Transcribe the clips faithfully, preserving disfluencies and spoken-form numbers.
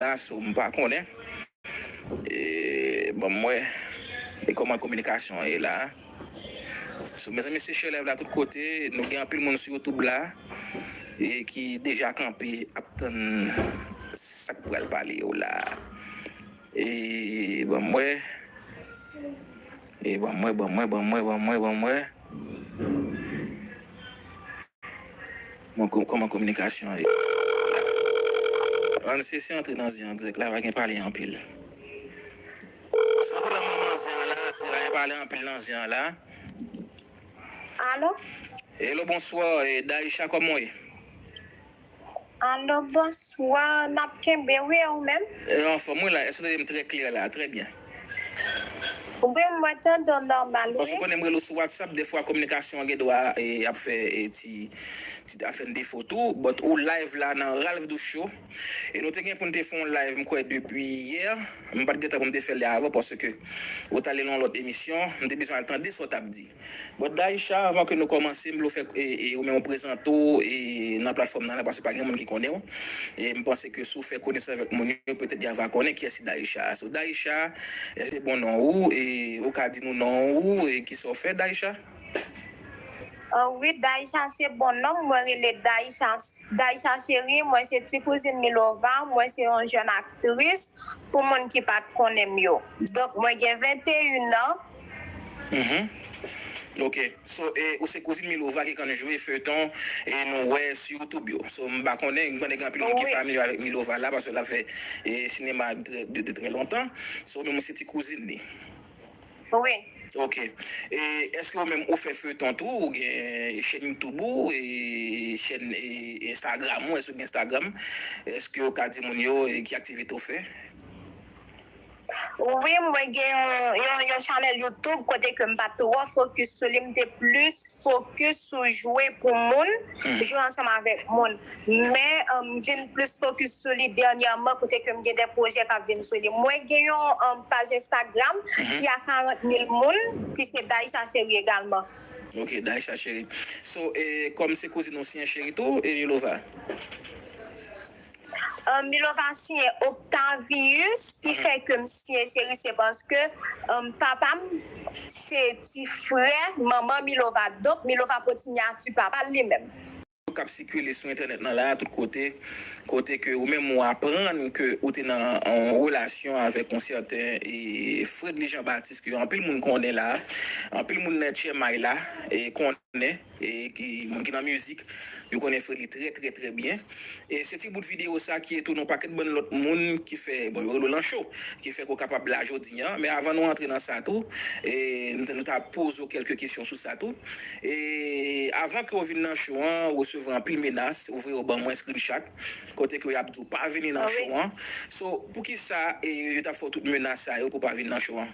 la, so m pa konnen. E, ban m wè e kòman kominikasyon an ye la. So, mezanmi, se share live la tout kote. Nou gen anpil moun sou YouTube la e ki deja kanpe ap tann sa k pral pale yo la. E ban m wè. E ban m wè, ban m wè, ban m wè, ban m wè, ban m wè. Bon, ko- kòman kominikasyon an ye? An, se, se antre nan zen an dirèk la, pa gen pale anpil. Se antre nan manman zen an la, se pa gen pale anpil nan zen an la. Alo? Hello, bonswa, e, Daisha, kòman w ye? Alo, bonswa, n ap kenbe, wi, e ou menm? E, anfòm, wi, la, èske w tande m trè klè la? Trè byen. Wi, mwen tande w nòmal, wi. Paske w konnen m rele w sou WhatsApp, defwa kominikasyon an gen dwa, e, ap fè, e, ti, ti afè n defo tou, but ou live la nan Ralph Douce Show. E nou te gen pou n te fè yon live, m kwè, depi yè. M pa t gen tan pou m te fè l avan, paske ou t ale nan yon lòt emisyon, m te bezwen al tande sa w t ap di. But Daisha, anvan ke nou kòmanse, m vle w fè, e, e, ou menm ou prezante w, e, nan platfòm nan la, paske pa gen moun ki konnen w. E m panse ke si w fè konesans avèk moun yo, petèt y a va konnen kiyès ki Daisha. So, Daisha, èske se bon non ou? E ou ka di nou non ou, e kisa w fè, Daisha? Ah, wi, Daisha se bon non m. Mwen rele Daisha, Daisha Cherie. Mwen se ti kouzin Milova. Mwen se yon jèn aktris pou moun ki pa t konnen m yo. Donk, mwen gen venteyen an. Mhm. Ok. So, e, ou se kouzin Milova ki konn jwe feyton e nou wè sou YouTube yo. So, m pa konnen, m konnen gen anpil moun ki, wi, familye avèk Milova la, paske l ap fè, e, sinema de, de, de trè lontan. So, men mwen se ti kouzin li. Wi. Ok. E èske ou menm ou fè feyton tou? Ou gen chèn YouTube ou, e chèn, e, Instagram ou? Èske ou gen Instagram? Èske ou ka di moun yo, e, ki aktivite ou fè? Wi, mwen gen yon, yon, yon chanèl YouTube kote ke m pa twò fokis sou li, m te plis fokis sou jwe pou moun, jwe ansanm avèk moun. Men, um, m vin plis fokis sou li dènyèman, kote ke m gen de pwojè k ap vin sou li. Mwen gen yon, um, paj Instagram ki a karant mil moun, ki se Daisha Cherie egalman. Ok, Daisha Cherie. So, e, kòm se kouzin ou, siyen Cherie tou, e Milova? Um, Milova siyen Octavius, ki fè ke m siyen Cherie, se paske, um, papa m se ti frè manman Milova. Donk, Milova pot sinyati papa l li menm. K ap sikile sou entènèt nan la, tout kote, kote ke ou menm ou aprann ke ou te nan yon relasyon avèk yon sèten, e, Fredly Jean Baptiste, ke anpil moun konnen la, anpil moun nan H M I la, e, konnen, e, ki, moun ki nan mizik, yo konnen Fredly trè, trè, trè byen. E se ti bout videyo sa ki etone yon pakèt bann lòt moun ki fè, bon, yo rele w nan show, ki fè ke w kapab la jodi a. Men avan nou antre nan sa tou, e, nou, nou ta poze w kèlke kesyon sou sa tou. E avan ke w vin nan show an, ou resevwa anpil menas, ou voye yo ban mwen screenshot, kote ke y ap di w pa vini nan show an. So, poukisa, e, yo t ap fè w tout menas sa yo pou w pa vin nan show an?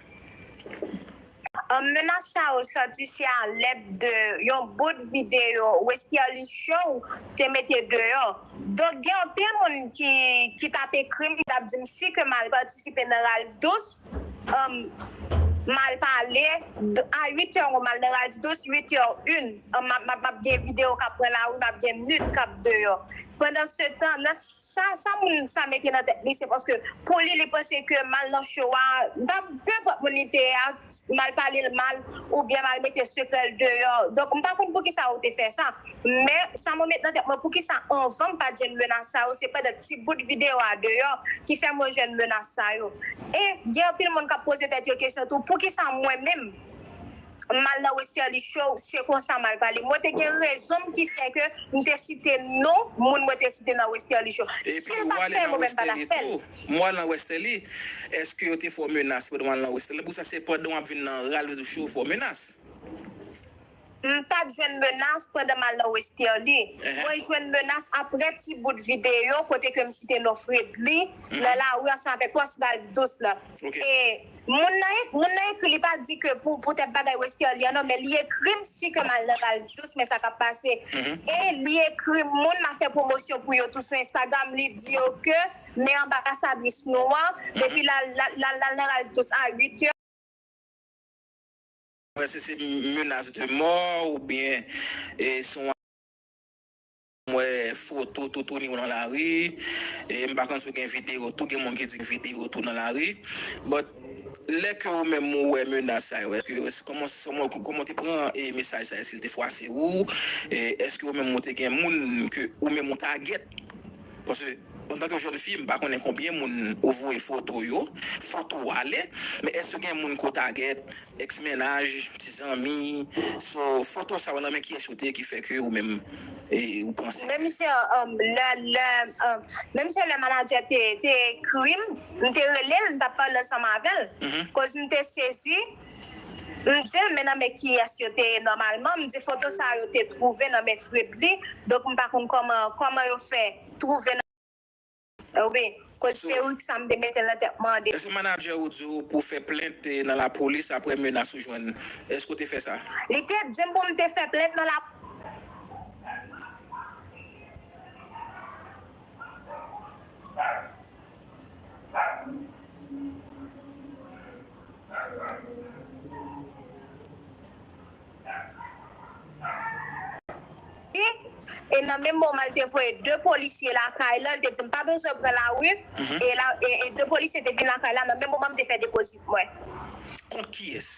Um, menas sa yo sòti se alèd de yon bout videyo Westerlie Show te mete deyò. Donk, gen anpil moun ki, ki t ap ekri m, ki t ap di m si ke m al patisipe nan Ralph Douce, um, m al pale, a uit è, m al nan Ralph Douce, uit è en, um, m ap, m ap, m ap gen videyo k ap pran lari, m ap gen nid k ap deyò. Pandan se tan, nan sa, sa moun sa mete nan tèt li, se paske pou li, li panse ke m al nan show a, m pa, pe enpòt moun li te ye a, m al pale l mal, oubyen m al mete sekrè l deyò. Donk, m pa konn poukisa yo te fè sa. Men, sa mwen met nan tèt mwen, poukisa anvan m pa t jwenn menas sa yo, se pandan ti bout videyo a deyò ki fè mwen jwenn menas sa yo. E gen anpil moun k ap poze tèt yo kesyon tou, poukisa mwen menm, m al nan Westerlie Show, se konsa m al pale. Mwen te gen rezon m ki fè ke m te site non moun mwen te site nan Westerlie Show. Si l pa t fè, mwen menm pa t ap fè l. Epi w ale nan Westerlie tou. Mwen al nan Westerlie, èske yo te fè w menas pandan w al nan Westerlie? Poukisa se pandan w ap vin nan Ralph Douce Show yo fè w menas? M pa t jwenn menas pandan m al nan Westerlie. Mwen jwenn menas apre ti bout videyo kote ke m site non Fredly nan lari ansanm avèk pòs Ralph Douce la. E moun nan, moun nan ekri, li pa di ke pou, poutèt bagay Westerlie an non, men li ekri m si ke m al nan Ralph Douce, men sa k ap pase. E li ekri moun m ap fè pwomosyon pou yo tou sou Instagram, li di yo ke men anbasadris nou an, depi l al, l al, l al, l al nan Ralph Douce a uit è. Èske se menas de mò oubyen, e, se yon, mwen, foto toutouni w nan lari. E m pa konn si w gen videyo tou, gen moun ki di gen videyo tou nan lari. But lè ke ou menm ou wè menas sa yo, èske, kòman, kòman, kòman w te pran e mesaj sa yo, si l te fwase ou? E èske ou menm ou te gen moun ke ou menm ou tagèt? Paske antanke jèn fi, m pa konnen konbyen moun ou voye foto yo, foto w ale, men èske gen moun ke w tagèt, ex mennaj, ti zanmi? So, foto sa yo nan men kiyès yo te ye ki fè ke ou menm, e, ou panse? Menm jan, um, lè, lè, um, menm jan lè manadjè te, te ekri m, m te rele l, m t ap pale ansanm avè l. Koz m te sezi, m di l, men nan men kiyès yo te ye nòmalman, m di foto sa yo te twouve nan men Fredly, donk m pa konn kòman, kòman yo fè twouve nan, wi, koz perik sa m te mete nan tèt mwen an depi. Èske manadjè ou di w pou w fè plent, e, nan lapolis apre menas ou jwenn? Èske w te fè sa? Li te di m pou m te fè plent nan la E nan menm moman, l te voye de polisye lakay la, l te di m pa bezwen pran lari, e, la, e, e de polisye te vin lakay la, nan menm moman, m te fè depozit mwen. Kont kiyès?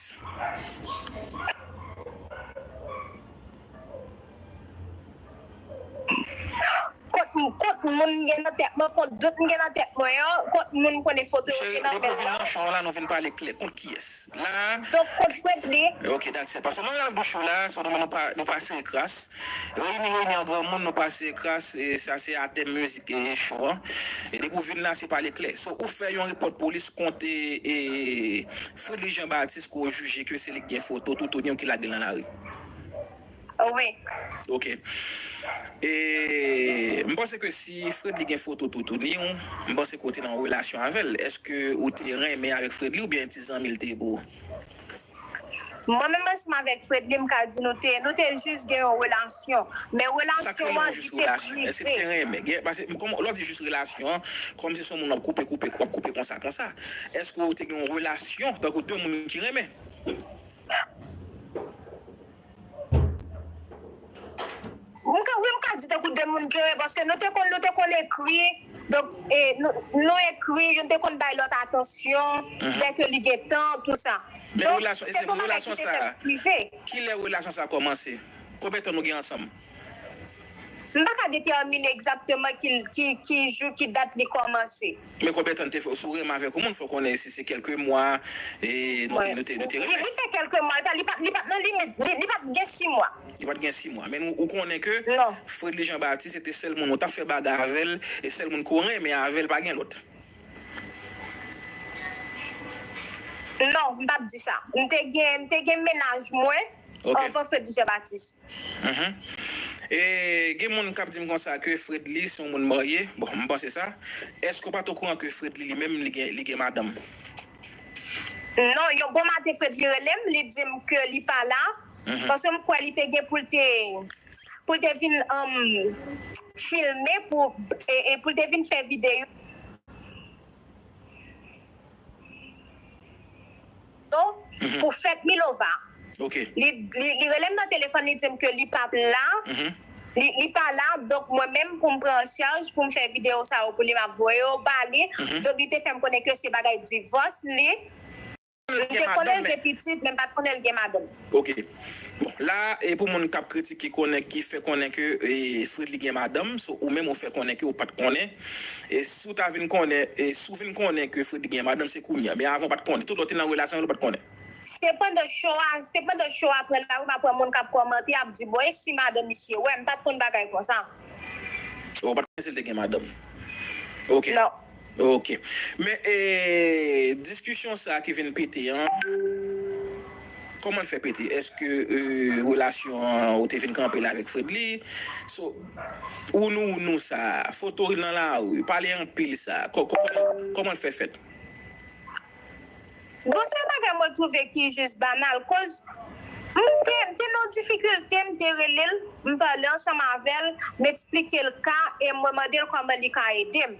Kont, kont moun m gen nan tèt mwen, kont dout m gen nan tèt mwen an, kont moun m konnen foto yo te nan men l la. Depi w vin nan cho la, nou vin pale klè. Kont kiyès? La. Donk, kont Fredly. Ok, that's it. Paske mwen al bouch ou la, so nou, nou pa, nou pa sere kras. Reyini, reyini an granmoun, nou pa sere kras, e sa se a tèm mizik e cho an. E depi w vin la, se pale klè. So, ou fè yon repòt polis kont, e, e, Fredly Jean Baptiste, ke w jije ke se li ki gen foto toutouni w ki lage l nan lari. Wi. Ok. E m panse ke si Fredly gen foto toutouni w, m panse ke w te nan yon relasyon avè l. Èske ou te renmen avèk Fredly oubyen ti zanmi l te ye pou ou? Mwen menm ansanm avèk Fredly, m ka di nou te, nou te jis gen yon relasyon. Men relasyon an, li te prive. Sa k rele yon jis relasyon? Èske te renmen? Gen, paske, kòman, lè w di jis relasyon, kòmsi se yon moun w ap koupe, koupe, w ap koupe konsa, konsa. Èske w te gen yon relasyon tankou de moun ki renmen? M ka, wi, m ka di tankou de moun ki renmen, paske nou te konn, nou te konn ekri, donk, e, nou, nou ekri, youn te konn bay lòt atansyon, lè ke li gen tan, tou sa. Men relasyon, se te yon bagay ki te fèt prive. Kilè relasyon sa a kòmanse? Konbyen tan nou gen ansanm? M pa ka detèmine egzakteman ki, ki, ki jou, ki dat li kòmanse. Men konbyen tan te fè, si w renmen avèk yon moun, fò w konnen si se kèlke mwa, e, nou te, nou te, nou te renmen. Li, li fè kèlke mwa, li pa, li pa, li pa t nan limit, li, li pa t gen sis mwa. Li pa t gen sis mwa. Men ou, ou konnen ke Fredly Jean Baptiste se te sèl moun ou t ap fè bagay avè l, e sèl moun ke w renmen avè l, pa gen lòt. Non, m p ap di sa. M te gen, m te gen mennaj mwen anvan Fredly Jean Baptiste. E gen moun k ap di m konsa ke Fredly se yon moun marye. Bon, m panse sa. Èske w pa t okouran ke Fredly li menm, li gen, li gen madanm? Non, yon bon maten Fredly rele m, li di m ke li pa la. Paske m kwè li te gen pou l te, pou l te vin, um, filme, pou, e, e pou l te vin fè videyo. Pou fèt Milova. Li, li, li rele m nan telefòn, li di m ke li p ap la. Li, li pa la, donk mwen menm pou m pran an chaj, pou m fè videyo sa yo pou li, m ap voye yo ba li. Donk li te fè m konnen ke se bagay divòs li. M te konnen l gen pitit, men m pa t konnen l gen madanm. Ok. Bon, la, e pou moun k ap kritike, konnen, ki fè konnen ke, e, Fredly gen madanm, so, ou menm ou fè konnen ke ou pa t konnen. E si w ta vin konnen, e si w vin konnen ke Fredly gen madanm, se kounye a. Men avan w pa t konnen. Tout lè w te nan relasyon, ou pa t konnen. Se pandan show a, se pandan show a pran lari, m ap wè moun k ap kòmante, ap di, "Bon, e si madanm misye wè?" M pa t konn bagay konsa. Ou pa t konnen si l te gen madanm? Ok. Non. Ok. Men, e, diskisyon sa a ki vin pete an, kòman l fè pete? Èske, e, relasyon an, ou te vin kanpe l avèk Fredly? So, ou nou, ou nou sa, foto nan lari, pale anpil sa, kò-, kò-, kòman, kòman l fè fèt? Bon, se yon bagay mwen twouve ki jis banal, koz m te, m te nan yon difikilte, m te rele l, m pale ansanm avè l, m eksplike l ka, e mwen mande l kòman li ka ede m.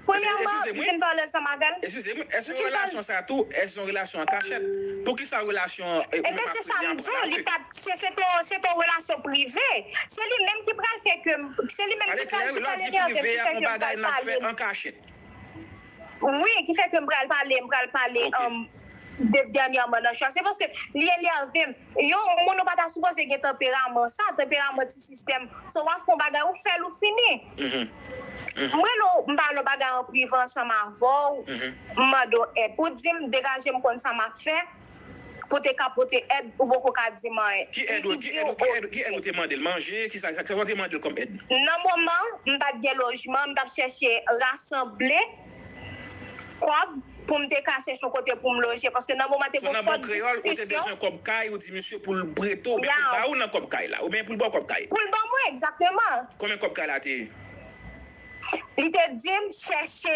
Premyèman, m vin pale ansanm avè l. Eskize m, èske relasyon sa a tou, èske se yon relasyon an kachèt? Poukisa relasyon, e, ou menm ak Fredly an pran lari? Ebyen, se sa m di w, li pa, se, se te, se te yon relasyon prive. Se li menm ki pral fè ke m, se li menm ki pral, ki pral enève m, ki fè ke m pral pale. Wi, ki fè ke m pral pale, m pral pale, um, de, dènyèman nan show a. Se paske li enève m. Yon moun ou pa ta sipoze gen tanperaman sa, tanperaman ti sistèm. So, w ap fè yon bagay, ou fè l, ou fini. M rele w, m pale yon bagay an prive ansanm avè w, m mande w èd. Ou di m, degaje m konn sa m ap fè, pou te ka pote èd, ou poko ka di m anyen. Ki èd ou, ki èd ou, ki èd, ki èd ou te mande l? Manje, ki sa, sa, sa w te mande l kòm èd? Nan moman, m pa t gen lojman, m t ap chèche rasanble kòb pou m te ka chèche yon kote pou m loje, paske nan moman te gon fòt diskisyon. So, nan Bon Kreyòl, ou te bezwen kòb kay, ou di misye pou l prete w, oubyen pou l ba ou nan kòb kay la, oubyen pou l ba w kòb kay? Pou l ban mwen, egzakteman. Konbyen kòb kay la te ye? Li te di m chèche,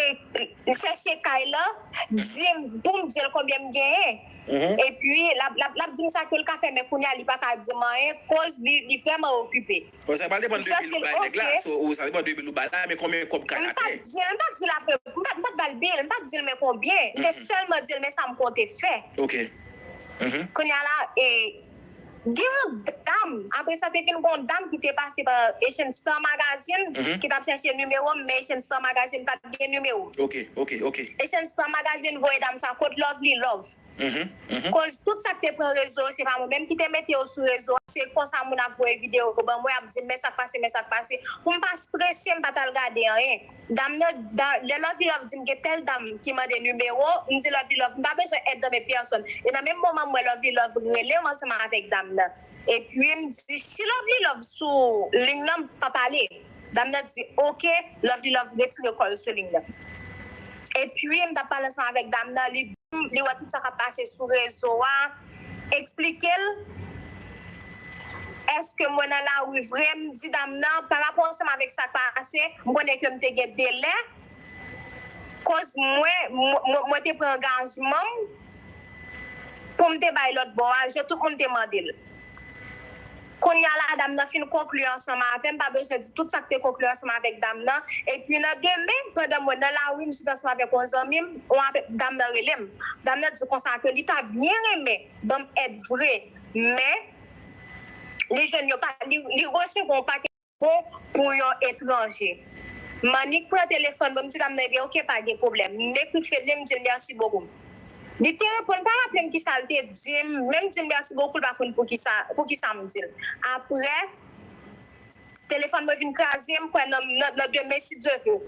chèche kay la, di m, pou m di l konbyen m genyen. Epi, l ap, l ap, l ap di m sa ke l ka fè, men kounye a, li pa ka di m anyen, koz li, li vrèman okipe. Bon, sa pral depann de bil ou bay nèg la. So, ou, sa depann de bil ou bay la, men konbyen kòb kay la te ye? M pa t di l, m pa t di l apre, m pa, m pa t ba l bil, m pa t di l men konbyen. M te sèlman di l men sa m konte fè. Ok. Kounye a la, e, gen yon dam, apre sa te vin gon dam ki te pase pa Asian Star Magazine, ki t ap chèche nimewo m, men Asian Star Magazine pa t gen nimewo. Ok, ok, ok. Asian Star Magazine voye dam sa kot Lovely Love. Koz tout sa k te pran rezo, se pa mwen menm ki te mete yo sou rezo a, se konsa moun ap voye videyo ban mwen, ap di m, men sa k pase, men sa k pase. Pou m pa strese, m pa t al gade anyen. Dam nan, da, lè Lovely Love di m gen tèl dam ki mande nimewo, m di Lovely Love, m pa bezwen èd nan men pèsonn. E nan menm moman, m wè Lovely Love rele m ansanm avèk dam nan. Epi, m di, si Lovely Love sou liy nan, m pa pale. Dam nan di, oke, Lovely Love retire kò l sou liy nan. Epi, m t ap pale ansanm avèk dam nan, li di m, li wè tout sa k ap pase sou rezo a, eksplike l, èske mwen nan lari vre? M di dam nan, pa rapò ansanm avèk sa k pase, m konnen ke m te gen delè, koz mwen, mwen, mwen, mwen te pran angajman m pou m te bay lòt bò a, jan tout moun te mande l. Kounye a la, dam nan fin konkli ansanm avè m, pa bezwen di tout sa k te konkli ansanm avèk dam nan. Epi nan demen, pandan mwen nan lari, m chita ansanm avèk yon zanmi m, yon apèl, dam nan rele m. Dam nan di konsa ke li ta byen renmen ban m èd vre, men li jwenn yon pa, li, li resevwa yon pakèt bon pou yon etranje. M annik pran telefòn mwen, m di dam nan, ebyen, oke, pa gen pwoblèm. M ekri Fredly, m di l, mèsi bokou. Li te reponn, pa raple m kisa l te di m, men m di l, mèsi bokou, l pa konn pou kisa, pou kisa m di l. Apre, telefòn mwen vin kraze, m kwè nan, nan, nan demen, si Dye vle.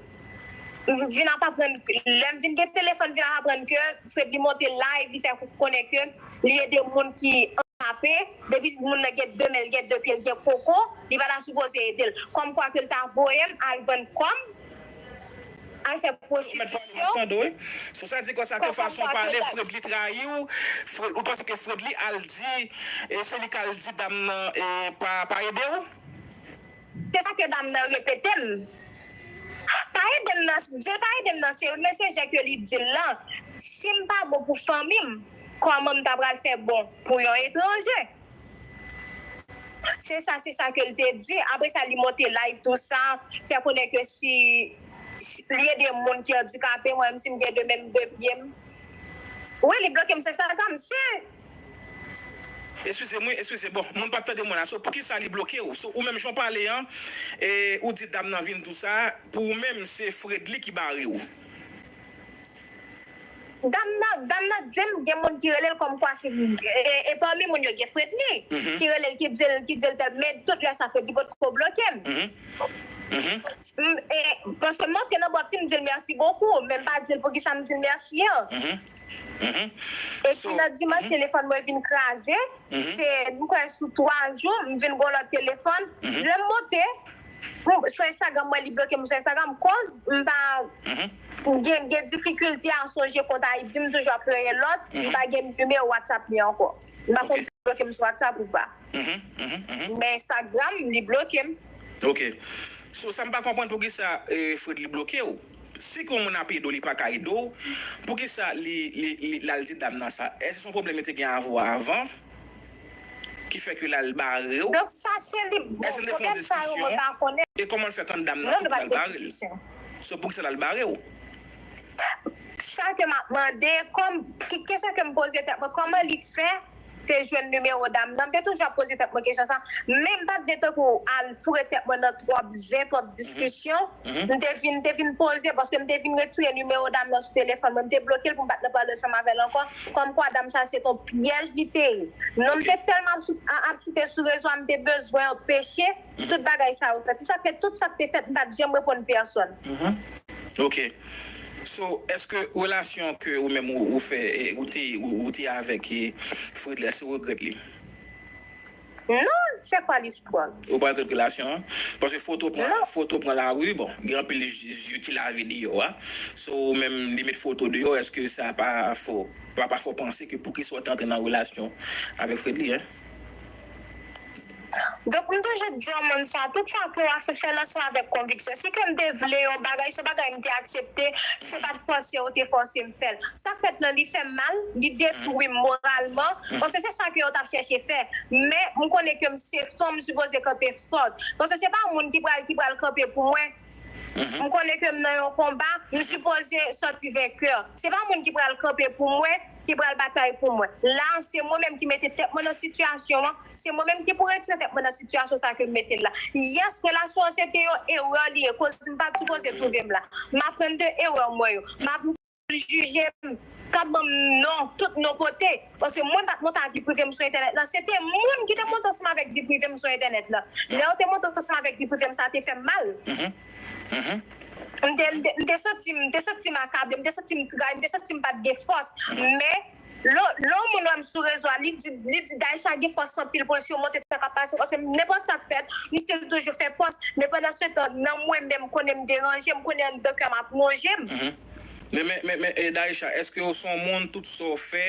M vin ap aprann, lè m vin gen telefòn, vin ap aprann ke Fredly monte live, li fè konnen ke li ede moun ki ankape, depi moun nan gen de men, l gen de pye, l gen koko, li pa ta sipoze ede l. Kòmkwa ke l ta voye m al vann kò m, al fè pwostitisyon. Ou mèt pale, m ap tande w, wi. Sou sa di konsa ke fason w pale, Fredly trayi w, Fred, ou panse ke Fredly al di, e se li k al di dam nan, e pa, pa ede w? Se sa ke dam nan repete m. Pa ede m nan, di l pa ede m nan serye, men se jan ke li di l lan. Si m pa bon pou fanmi m, kòman m ta pral fè bon pou yon etranje? Se sa, se sa ke l te di. Apre sa, li monte live tou sa, fè konnen ke si, si li ede moun ki andikape, mwen menm si m gen de men m, de pye m. Wi, li bloke m sou Instagram. Se Eskize m, wi, eskize. Bon, moun p ap tande mwen la. So, poukisa li bloke w? So, ou menm jan w pale an, e, ou di dam nan vin tou sa, pou ou menm, se Fredly ki bare w. Dam nan, dam nan di m gen moun ki rele l kòmkwa se, e, e pami moun yo gen Fredly, ki rele l, ki di l, ki di l tèl, men tout lè sa Fredly potko bloke m. M, e, paske m antre nan bwat, si m di l mèsi bokou, men m pa di l poukisa m di l mèsi an. Epi nan dimanch, telefòn mwen vin kraze. Se, m kwè, sou twa jou, m vin gon lòt telefòn. Lè m monte, m, sou Instagram, mwen, li bloke m sou Instagram. Koz m pa gen, gen difikilte a sonje kont Ayiti, m toujou ap kreye lòt. M pa gen nimewo WhatsApp li ankò. M pa konn si li bloke m sou WhatsApp ou pa. Men Instagram, li bloke m. Ok. So, sa m pa konprann, poukisa, e, Fredly bloke w? Si ke yon moun ap ede w, li pa ka ede w, poukisa li, li, li, l al di dam nan sa? Èske se yon pwoblèm li te gen avè w avan? ki fè ke l al bare w? Donk, sa se li. Bon, pwoblèm sa yo, mwen pa konnen. E kòman l fè konn dam nan tou pou l al bare l? So, poukisa l al bare w? Sa ke m ap mande, kòm, kesyon ke m poze tèt mwen, kòman li fè te jwenn nimewo dam nan? M te toujou ap poze tèt mwen kesyon sa, men m pa t vle tankou al foure tèt mwen nan twòp zen, twòp diskisyon. M te vin, te vin poze, paske m te vin retire nimewo dam nan sou telefòn mwen, m te bloke l pou m pa t nan pale ansanm avè l ankò. Kòmkwa dam sa se t on pyèj li te ye. Non, m te tèlman ap, ap site sou rezo a, m te bezwen anpeche tout bagay sa yo fèt. Se sa k fè tout sa k te fèt, m pa t janm reponn pèsòn. Ok. So, èske relasyon ke ou menm ou, ou fè, ou te, ou, ou te avèk Fredly, èske ou regrèt li? Non, se kwa listwa? Ou pa regrèt relasyon an? Paske foto pran, foto pran lari, bon, gen anpil zye ki lave deyò a. So, ou menm li met foto deyò, èske sa pa fè w, pa, pa fè w panse ke poukisa w te antre nan relasyon avèk Fredly, en? Donk, m toujou di yon moun sa, tout sa ke w ap fè, fè l ansanm avèk konviksyon. Si ke m te vle yon bagay, se yon bagay m te aksepte, se pa t fòse yo te fòse m fè l. Sa k fèt lan, li fè m mal, li detwi m moralman, paske se sa ke yo t ap chèche fè. Men, m konnen ke m se fanm, m sipoze kanpe fò. Paske se pa moun ki pral, ki pral kanpe pou mwen. M konnen ke m nan yon konba, m sipoze sòti venkè. Se pa moun ki pral kanpe pou mwen, ki pral batay pou mwen. La, se mwen menm ki mete tèt mwen nan sitiyasyon an. Se mwen menm ki pou retire tèt mwen nan sitiyasyon sa ke m mete l la. Yes, relasyon an se te yon erè li ye, koz m pa t sipoze twouve m la. M aprann de erè mwen yo. M ap jije m, k ap ban m non, tout non pote. Paske mwen pa t monte ak vi prive m sou entènèt lan. Se te moun ki te monte ansanm avèk vi prive m sou entènèt lan. Lè yo te monte ansanm avèk vi prive m, sa te fè m mal. M te, m te, m te santi m, m te santi m akable, m te santi m trayi, m te santi m pa t gen fòs. Men, lè, lè yon moun wè m sou rezo a, li di, li di Daïcha gen fòs anpil pou l simonte sa k ap pase, paske nenpòt sa k fèt, m still toujou fè pòs. Men pandan se tan, nan mwen menm, m konnen m deranje, m konnen anndan kè m ap wonje m. Men, men, men, men, e, Daïcha, èske w se yon moun, tout sa w fè,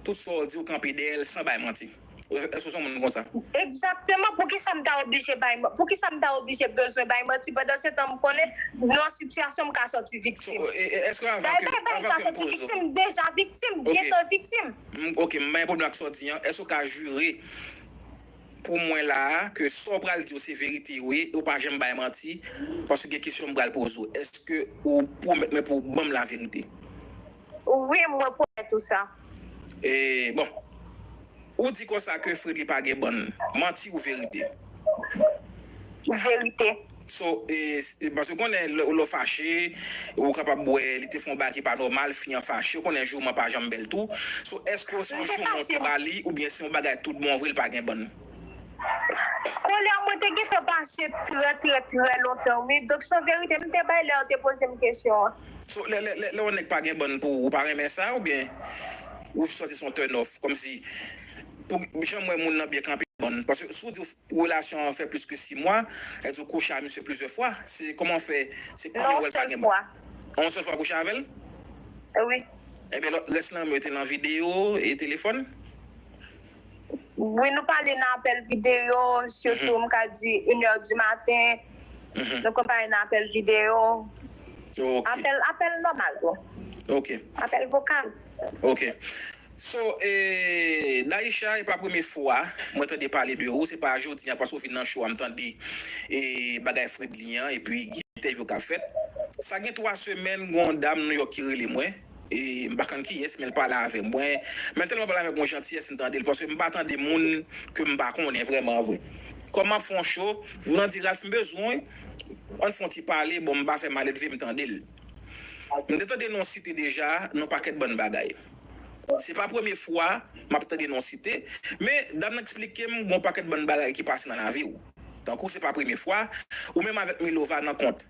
tout sa w di, w kanpe dèyè l san bay manti? Èske w se yon moun konsa? Egzakteman, poukisa m ta oblije bay man-, poukisa m ta oblije bezwen bay manti pandan se tan m konnen nan sitiyasyon m ka sòti viktim? Èske avan ke, avan ke m poze w, m deja viktim, gentan viktim. Ok, m pa gen pwoblèm ak sa w di an. Èske w ka jire pou mwen la a ke sa w pral di yo se verite yo ye, e w pa janm bay manti, paske gen kesyon m pral poze w. Èske ou pwomèt mwen pou w ban m laverite? Wi, mwen pwomèt ou sa. E, bon. Ou di konsa ke Fredly pa gen bann. Manti ou verite? Verite. So, e, e, paske w konnen lè, lè w fache, ou kapab wè li te fè yon bagay ki pa nòmal, fi an fache, ou konnen jouman pa janm bèl tou. So, èske se yon jouman w te ba li, oubyen se yon bagay tout bon vre, li pa gen bann? Kolè mwen te gentan pase trè, trè, trè lontan, wi. Donk, se yon verite m te bay lè yo te poze m kesyon an. So, lè, lè, lè, lè yon nèg pa gen bann pou ou, ou pa renmen sa, oubyen ou santi se yon turn off, kòmsi, pou, jan m wè moun nan byen kanpe bann. Paske si w di relasyon an fè plis ke sis mwa, sa vle di w kouche a misye plizyè fwa. Se kòman w fè, se kòman w wè l pa gen bann? Yon sèl fwa w kouche avè l? Wi. Ebyen, lòt, rès lan, yo te nan videyo e telefòn? Wi, nou pale nan apèl videyo, sitou m ka di inè di maten. Nou konn pale nan apèl videyo. Apèl, apèl nòmal tou. Ok. Apèl vokal. Ok. So, e, Daïcha, e pa premye fwa mwen tande pale de ou, se pa jodi a paske w vin nan show a m tande e bagay Fredly an, epi gen entèvyou k ap fèt. Sa gen twa semèn, gen yon dam Nouyòk ki rele mwen. E m pa konn kiyès, men l pale avè mwen. Men l tèlman pale avè m yon jantiyès, m tande l, paske m pa tande moun ke m pa konnen vrèman vre. Kòm m ap fè yon show, m nan di Ralph m bezwen, ann fè yon ti pale, bon, m pa fè malelve, m tande l. M te tande non w site deja nan yon pakèt bann bagay. Se pa premye fwa m ap tande non w site, men dam nan eksplike m gen yon pakèt bann bagay ki pase nan lavi w. Tankou se pa premye fwa, ou menm avèk Milova nan kont.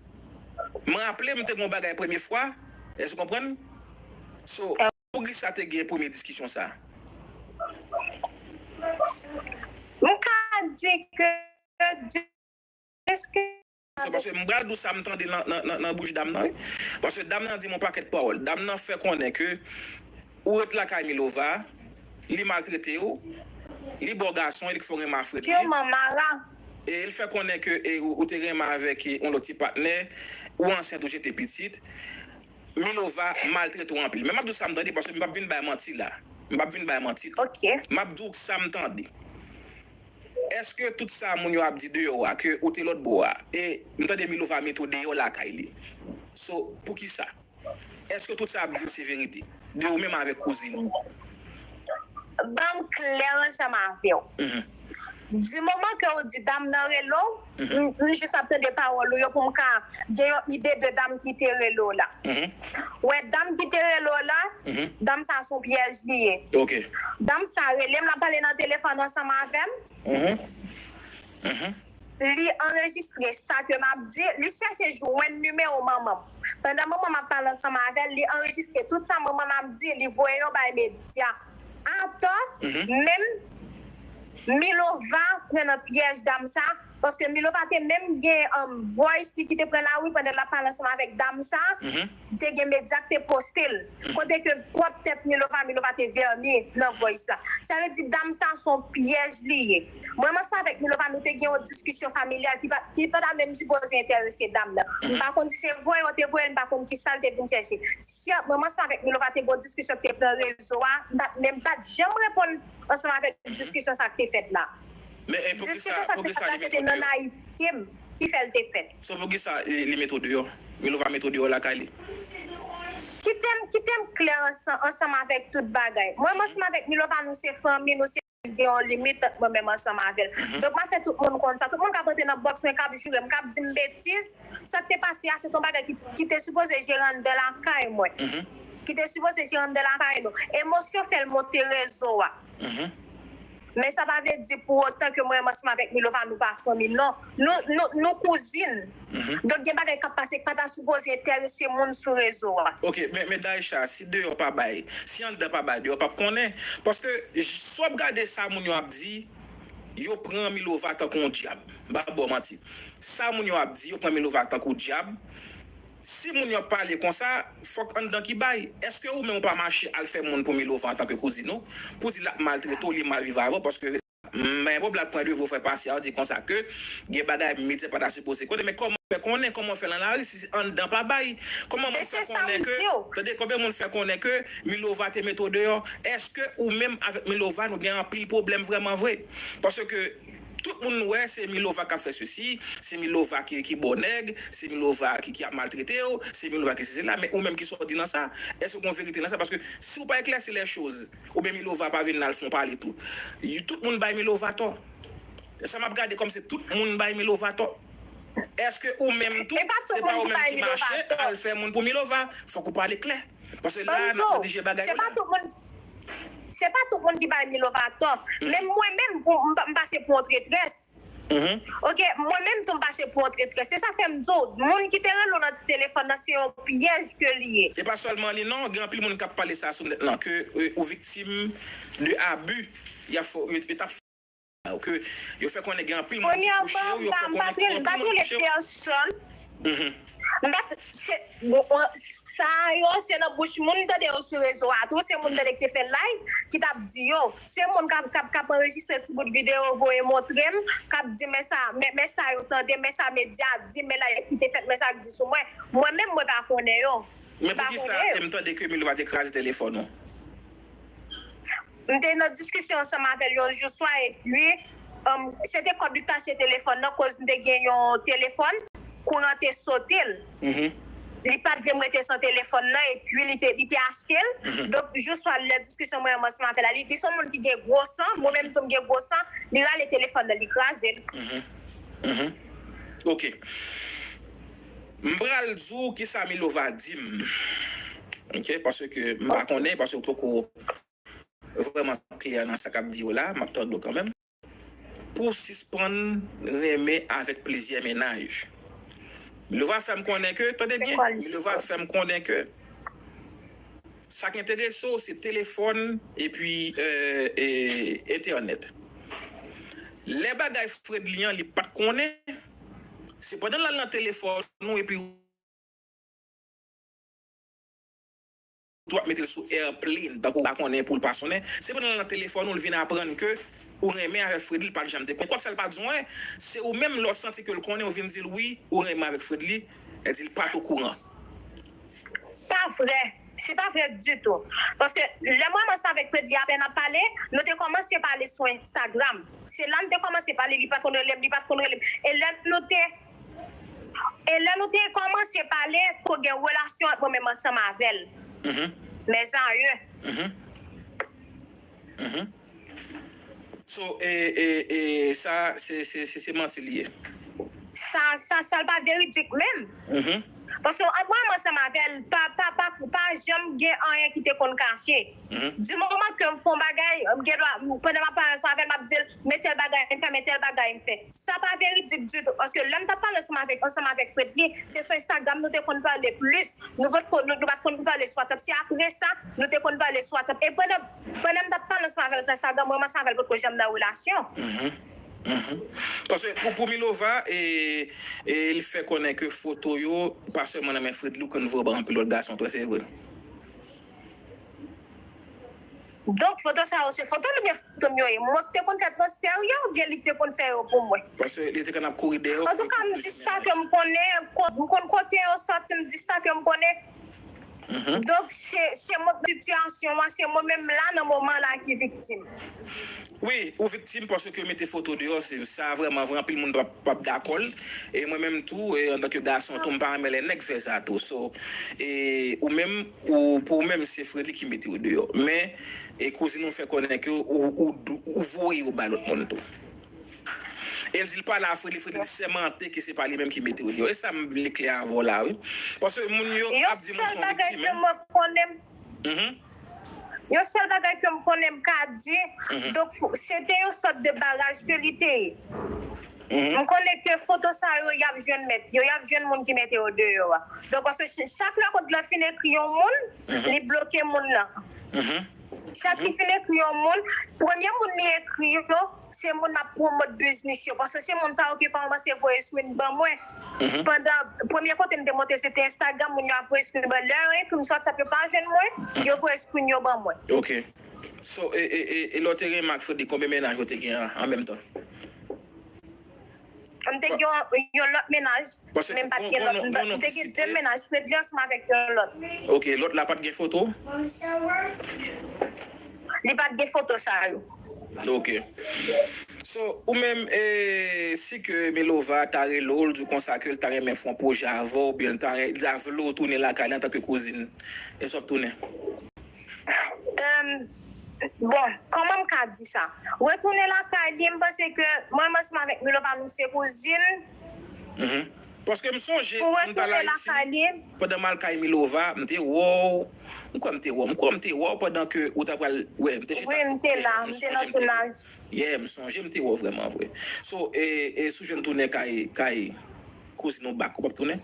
M raple m te gen yon bagay premye fwa, èske w konprann? So, poukisa te gen premye diskisyon sa? M ka di ke, di, èske So, paske m pral di w sa m tande nan, nan, nan, nan bouch dam nan, wi. Paske dam nan di m yon pakèt pawòl. Dam nan fè konnen ke ou ret lakay Milova, li maltrete w, li ba w gason, e li k fè w renmen a Fredly. Purman mara. E li fè konnen ke, e, ou, ou te renmen avèk, e, yon lòt ti patnè, ou ansent, ou jete pitit. Milova maltrete w anpil. Men m ap di w sa m tande, paske m p ap vin bay manti la. M p ap vin bay manti. Ok. M ap di w sa m tande. Èske tout sa moun yo ap di deyò a, ke ou te lòt bò a, e m tande Milova mete w deyò lakay li? So, poukisa? Èske tout sa ap di yo se verite? De ou menm avèk kouzin ou? Ban m klè ansanm avè w. Di moman ke w di dam nan rele w, m m jis ap tande pawòl ou yo pou m ka gen yon ide de dam ki te rele w la. Ou wè dam ki te rele w la, dam sa se yon pyèj li ye. Dam sa rele m, l ap pale nan telefòn ansanm avè m. Li anrejistre sa ke m ap di, li chèche jwenn nimewo manman m. Pandan manman m ap pale ansanm avè l, li anrejistre tout sa manman m ap di, li voye yo bay medya. Atò, menm Milova pran nan pyèj dam sa, paske Milova te menm gen voice li ki te pran lari pandan l ap pale ansanm avèk dam sa, te gen medya k te poste l. Kote ke pwòp tèt Milova, Milova te vèni nan voice la. Sa vle di dam sa se yon pyèj li ye. Mwen menm ansanm avèk Milova nou te gen yon diskisyon familyal ki pa ki pa ta menm sipoze enterese dam nan. M pa konn si se voye yo te voye l, m pa konn kisa l te vin chèche. Si mwen menm ansanm avèk Milova te gen yon diskisyon ki te pran rezo a, m pa t menm pa t janm reponn ansanm avèk diskisyon sa k te fèt la. Diskisyon sa k te fèt la se te nan nayivte m ki fè l te fèt. So poukisa li mete w deyò? Milova mete w deyò lakay li? Kite m kite m klè ansanm avèk tout bagay. Mwen menm ansanm avèk Milova nou se fanmi, nou se gen yon limit ant mwen menm ansanm avè l. Donk m ap fè tout moun konn sa. Tout moun k ap rantre nan bòks mwen k ap joure m, k ap di m betiz. Sa k te pase a se t yon bagay ki ki te sipoze jere anndan lakay mwen. Ki te sipoze jere anndan lakay nou. Emosyon fè l monte rezo a. Men sa pa vle di pou otan ke mwen menm ansanm avèk Milova nou pa fanmi. Non. Nou nou nou kouzin. Donk gen bagay k ap pase k pa ta sipoze enterese moun sou rezo a. Ok, men men Daïcha, si deyò pa bay, si anndan pa bay, deyò p ap konnen. Paske si w ap gade sa moun yo ap di, yo pran Milova tankou yon dyab. M p ap ba w manti. Sa moun yo ap di, yo pran Milova tankou dyab. Si moun yo ap pale konsa, fòk anndan ki bay. Èske ou menm ou pa mache al fè moun pou Milova antanke kouzin ou, pou di l ap maltrete w, li mal viv avè w, paske men pwoblèm pran de pou fè pase a, di konsa ke gen bagay medya pa ta sipoze konnen, men kòman w fè konnen, kòman w fè nan lari si anndan pa bay? Kòman moun fè konnen ke, tande, konbyen moun fè konnen ke Milova te mete w deyò? Èske ou menm avèk Milova nou gen anpil pwoblèm vrèman vre? Paske tout moun nou wè se Milova k ap fè sesi, se Milova ki ki bò nèg, se Milova ki ki ap maltrete w, se Milova ki sesi la, men ou menm kisa w di nan sa? Èske w gen yon verite nan sa? Paske si w pa eklèsi lè choz, oubyen Milova pa vin la l fè yon pale tou. Tout moun bay Milova tò. Sa m ap gade kòmsi tout moun bay Milova tò. Èske ou menm tou, se pa ou menm ki mache al fè moun pou Milova? Fòk ou pale klè. Paske la n ap redije bagay yo la. Se pa tout moun ki bay Milova tò. Menm mwen menm, pou m pase pou yon tretrès. Ok, mwen menm tou m pase pou yon tretrès. Se sa fè m di w, moun ki te rele w nan telefòn nan, se yon pyèj ke li ye. E pa sèlman li non, gen anpil moun k ap pale sa sou nèt lan, ke ou viktim de abi, y ap fè, yo t ap fè w, ke yo fè konnen gen anpil moun ki kouche w, yo fè konnen gen anpil moun ki kouche w. Premyèman, m pa t rele pèsòn. M pa t, se, bon, sa yo, se nan bouch moun m tande yo sou rezo a tou, se moun m tande ki te fè live, ki t ap di yo. Se moun k ap, k ap, k ap anrejistre ti bout videyo, voye montre m, k ap di, men sa, men, men sa yo tande, men sa medya di, men live ki te fèt, men sa k di sou mwen. Mwen menm, mwen pa konnen yo. Men poukisa m tande ke Milova te kraze telefòn ou? M te nan diskisyon ansanm avè l yon jou swa, epi, se te kòb li t achte telefòn nan, koz m te gen yon telefòn, kouran te sote l. Li pa t vle m rete san telefòn nan, epi li te, li te achte l. Donk, jou swa, lè diskisyon mwen menm ansanm avè l la, li, li se yon moun ki gen gwo san, mwen menm tou m gen gwo san, li rale telefòn nan, li kraze l. Ok. M pral di w kisa Milova di m. Ok, paske m pa konnen, paske w poko vrèman klè nan sa k ap di yo la, m ap tande w kanmenm. Pou w sispann renmen avèk plizyè mennaj. Milova fè m konnen ke, tande byen, Milova fè m konnen ke sa k enterese w se telefòn epi entènèt. Lè bagay Fredly an, li pa t konnen, se pandan l al nan telefòn ou epi ou ap mete l sou airplane, tankou w pa konnen pou l pa sonnen. Se pandan l nan telefòn ou l vin aprann ke ou renmen avèk Fredly, l pa t janm te konnen. Kwak sa l pa t di w anyen, se ou menm lè w santi ke l konnen, ou vin di l wi, ou renmen avèk Fredly, l di l pa t okouran. Pa vrè. Se pa vre ditou. Paske lè mwen ansanm avèk Fredly apèn ap pale, nou te kòmanse pale sou Instagram. Se la nou te kòmanse pale, li pa t konn rele m, li pa t konn rele m. E lè nou te e lè nou te kòmanse pale, ko gen relasyon ant mwen menm ansanm avè l. Mezanmi. So, e, e, e, sa, se, se, se, se manti li ye. Sa, sa, sa l pa veridik menm. Paske ant mwen menm ansanm avè l, pa, pa, pa, pa janm gen anyen ki te konn kache. Di moman ke m fè yon bagay, m gen dwa, pandan m ap pale ansanm avè l, m ap di l, men tèl bagay m fè, men tèl bagay m fè. Sa pa veridik ditou, paske lè m t ap pale ansanm avèk, ansanm avèk Fredly, se sou Instagram nou te konn pale plis. Nou pa t konn, nou, nou pa t konn pale sou WhatsApp. Se apre sa, nou te konn pale sou WhatsApp. E pandan, pandan m t ap pale ansanm avè l sou Instagram, mwen ansanm avè l potko janm nan relasyon. Paske pou, pou Milova, e, e li fè konnen ke foto yo, pa sèlman nan men Fredly, ou konn voye ba anpil lòt gason tou, se vre. Donk, foto sa yo, se foto l oubyen foto m yo ye? Mwen ki te konn fè transfè yo, oubyen li te konn fè yo pou mwen? Paske li te konn ap kouri dèyè w. Antouka, m di sa ke m konnen, m konn kote yo sòti, m di sa ke m konnen. Donk, se, se mwen sitiyasyon an, se mwen menm la, nan moman la, ki viktim. Wi, ou viktim paske yo mete foto deyò, se, sa vrèman vre, anpil moun p ap, p ap dakò l. E mwen menm tou, e, antanke gason tou, m pa renmen lè nèg fè sa tou. So, e, ou menm, ou, pou ou menm, se Fredly ki mete w deyò. Men, e, kouzin ou fè konnen ke ou, ou, ou voye yo ba lòt moun tou. E l di l pale a Fredly, Fredly di sèmante ke se pa li menm ki mete w deyò. E sa m vle klè avè w la, wi. Paske moun yo ap di m ou se yon viktim, wi. Yon sèl bagay ke m konnen m ka di, donk, se te yon sòt de baraj ke li te ye. M konnen ke foto sa yo, y ap jwenn mèt yo, y ap jwenn moun ki mete yo deyò a. Donk, paske ch-, chak lè kont lan fin ekri yon moun, li bloke moun nan. Chak li fin ekri yon moun, premye moun li ekri yo, se moun m ap pwomòt biznis yo. Paske se moun sa yo ki kòmanse voye screen ban mwen. Pandan, premye kote m te monte, se te Instagram, moun yo ap voye screen ban. Lè yo ekri m sou WhatsApp, yo pa jwenn mwen, yo voye screen yo ban mwen. Ok. So, e, e, e, e lè w te renmen ak Fredly, konbyen mennaj ou te gen an, an menm tan? M te gen yon, yon lòt mennaj, men m pa t gen lòt. M te gen de mennaj, Fredly ansanm avèk yon lòt. Ok, lòt la pa t gen foto? Li pa t gen foto sa yo. Ok. So, ou menm, e, si ke Milova ta rele w, l di w konsa ke l ta renmen fè yon pwojè avè w, oubyen l ta, l ta vle w tounen lakay li antanke kouzin, èske w ap tounen? Bon, kòman m ka di sa? Retounen lakay li, m panse ke mwen menm ansanm avèk Milova, nou se kouzin. Paske m sonje, m t al Ayiti, pandan m al kay Milova, m te wè w, m kwè m te wè w, m kwè m te wè w pandan ke ou ta pral, wè, m te chita. Wi, m te la, m te nan tounaj. Yeah, m sonje m te wè w vrèman vre. So, e, e si w jwenn tounen kay, kay kouzin ou back, ou p ap tounen?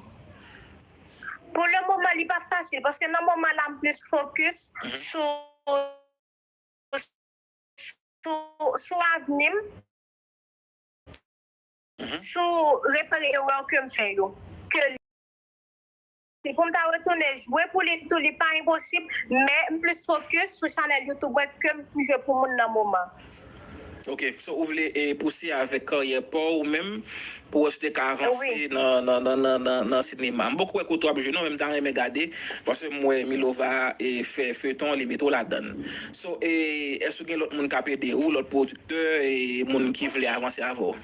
Pou le moman, li pa fasil, paske nan moman la, m plis fokis sou, sou, sou avni m, sou repare erè ke m fè yo. Ke li, si pou m ta retounen jwe pou li tou, li pa enposib, men m plis fokis sou chanèl YouTube mwen ke m jwe pou moun nan moman. Ok, so ou vle, e, pouse avèk karyè pa w ou menm pou wè si w te ka avanse nan, nan, nan, nan, nan, nan sinema. M poko wè kote w ap jwe non, men m ta renmen gade, paske m wè Milova, e, fè feyton, li mete w ladann. So, e, èske w gen lòt moun k ap ede w, lòt pwodiktè, e, moun ki vle avanse avè w?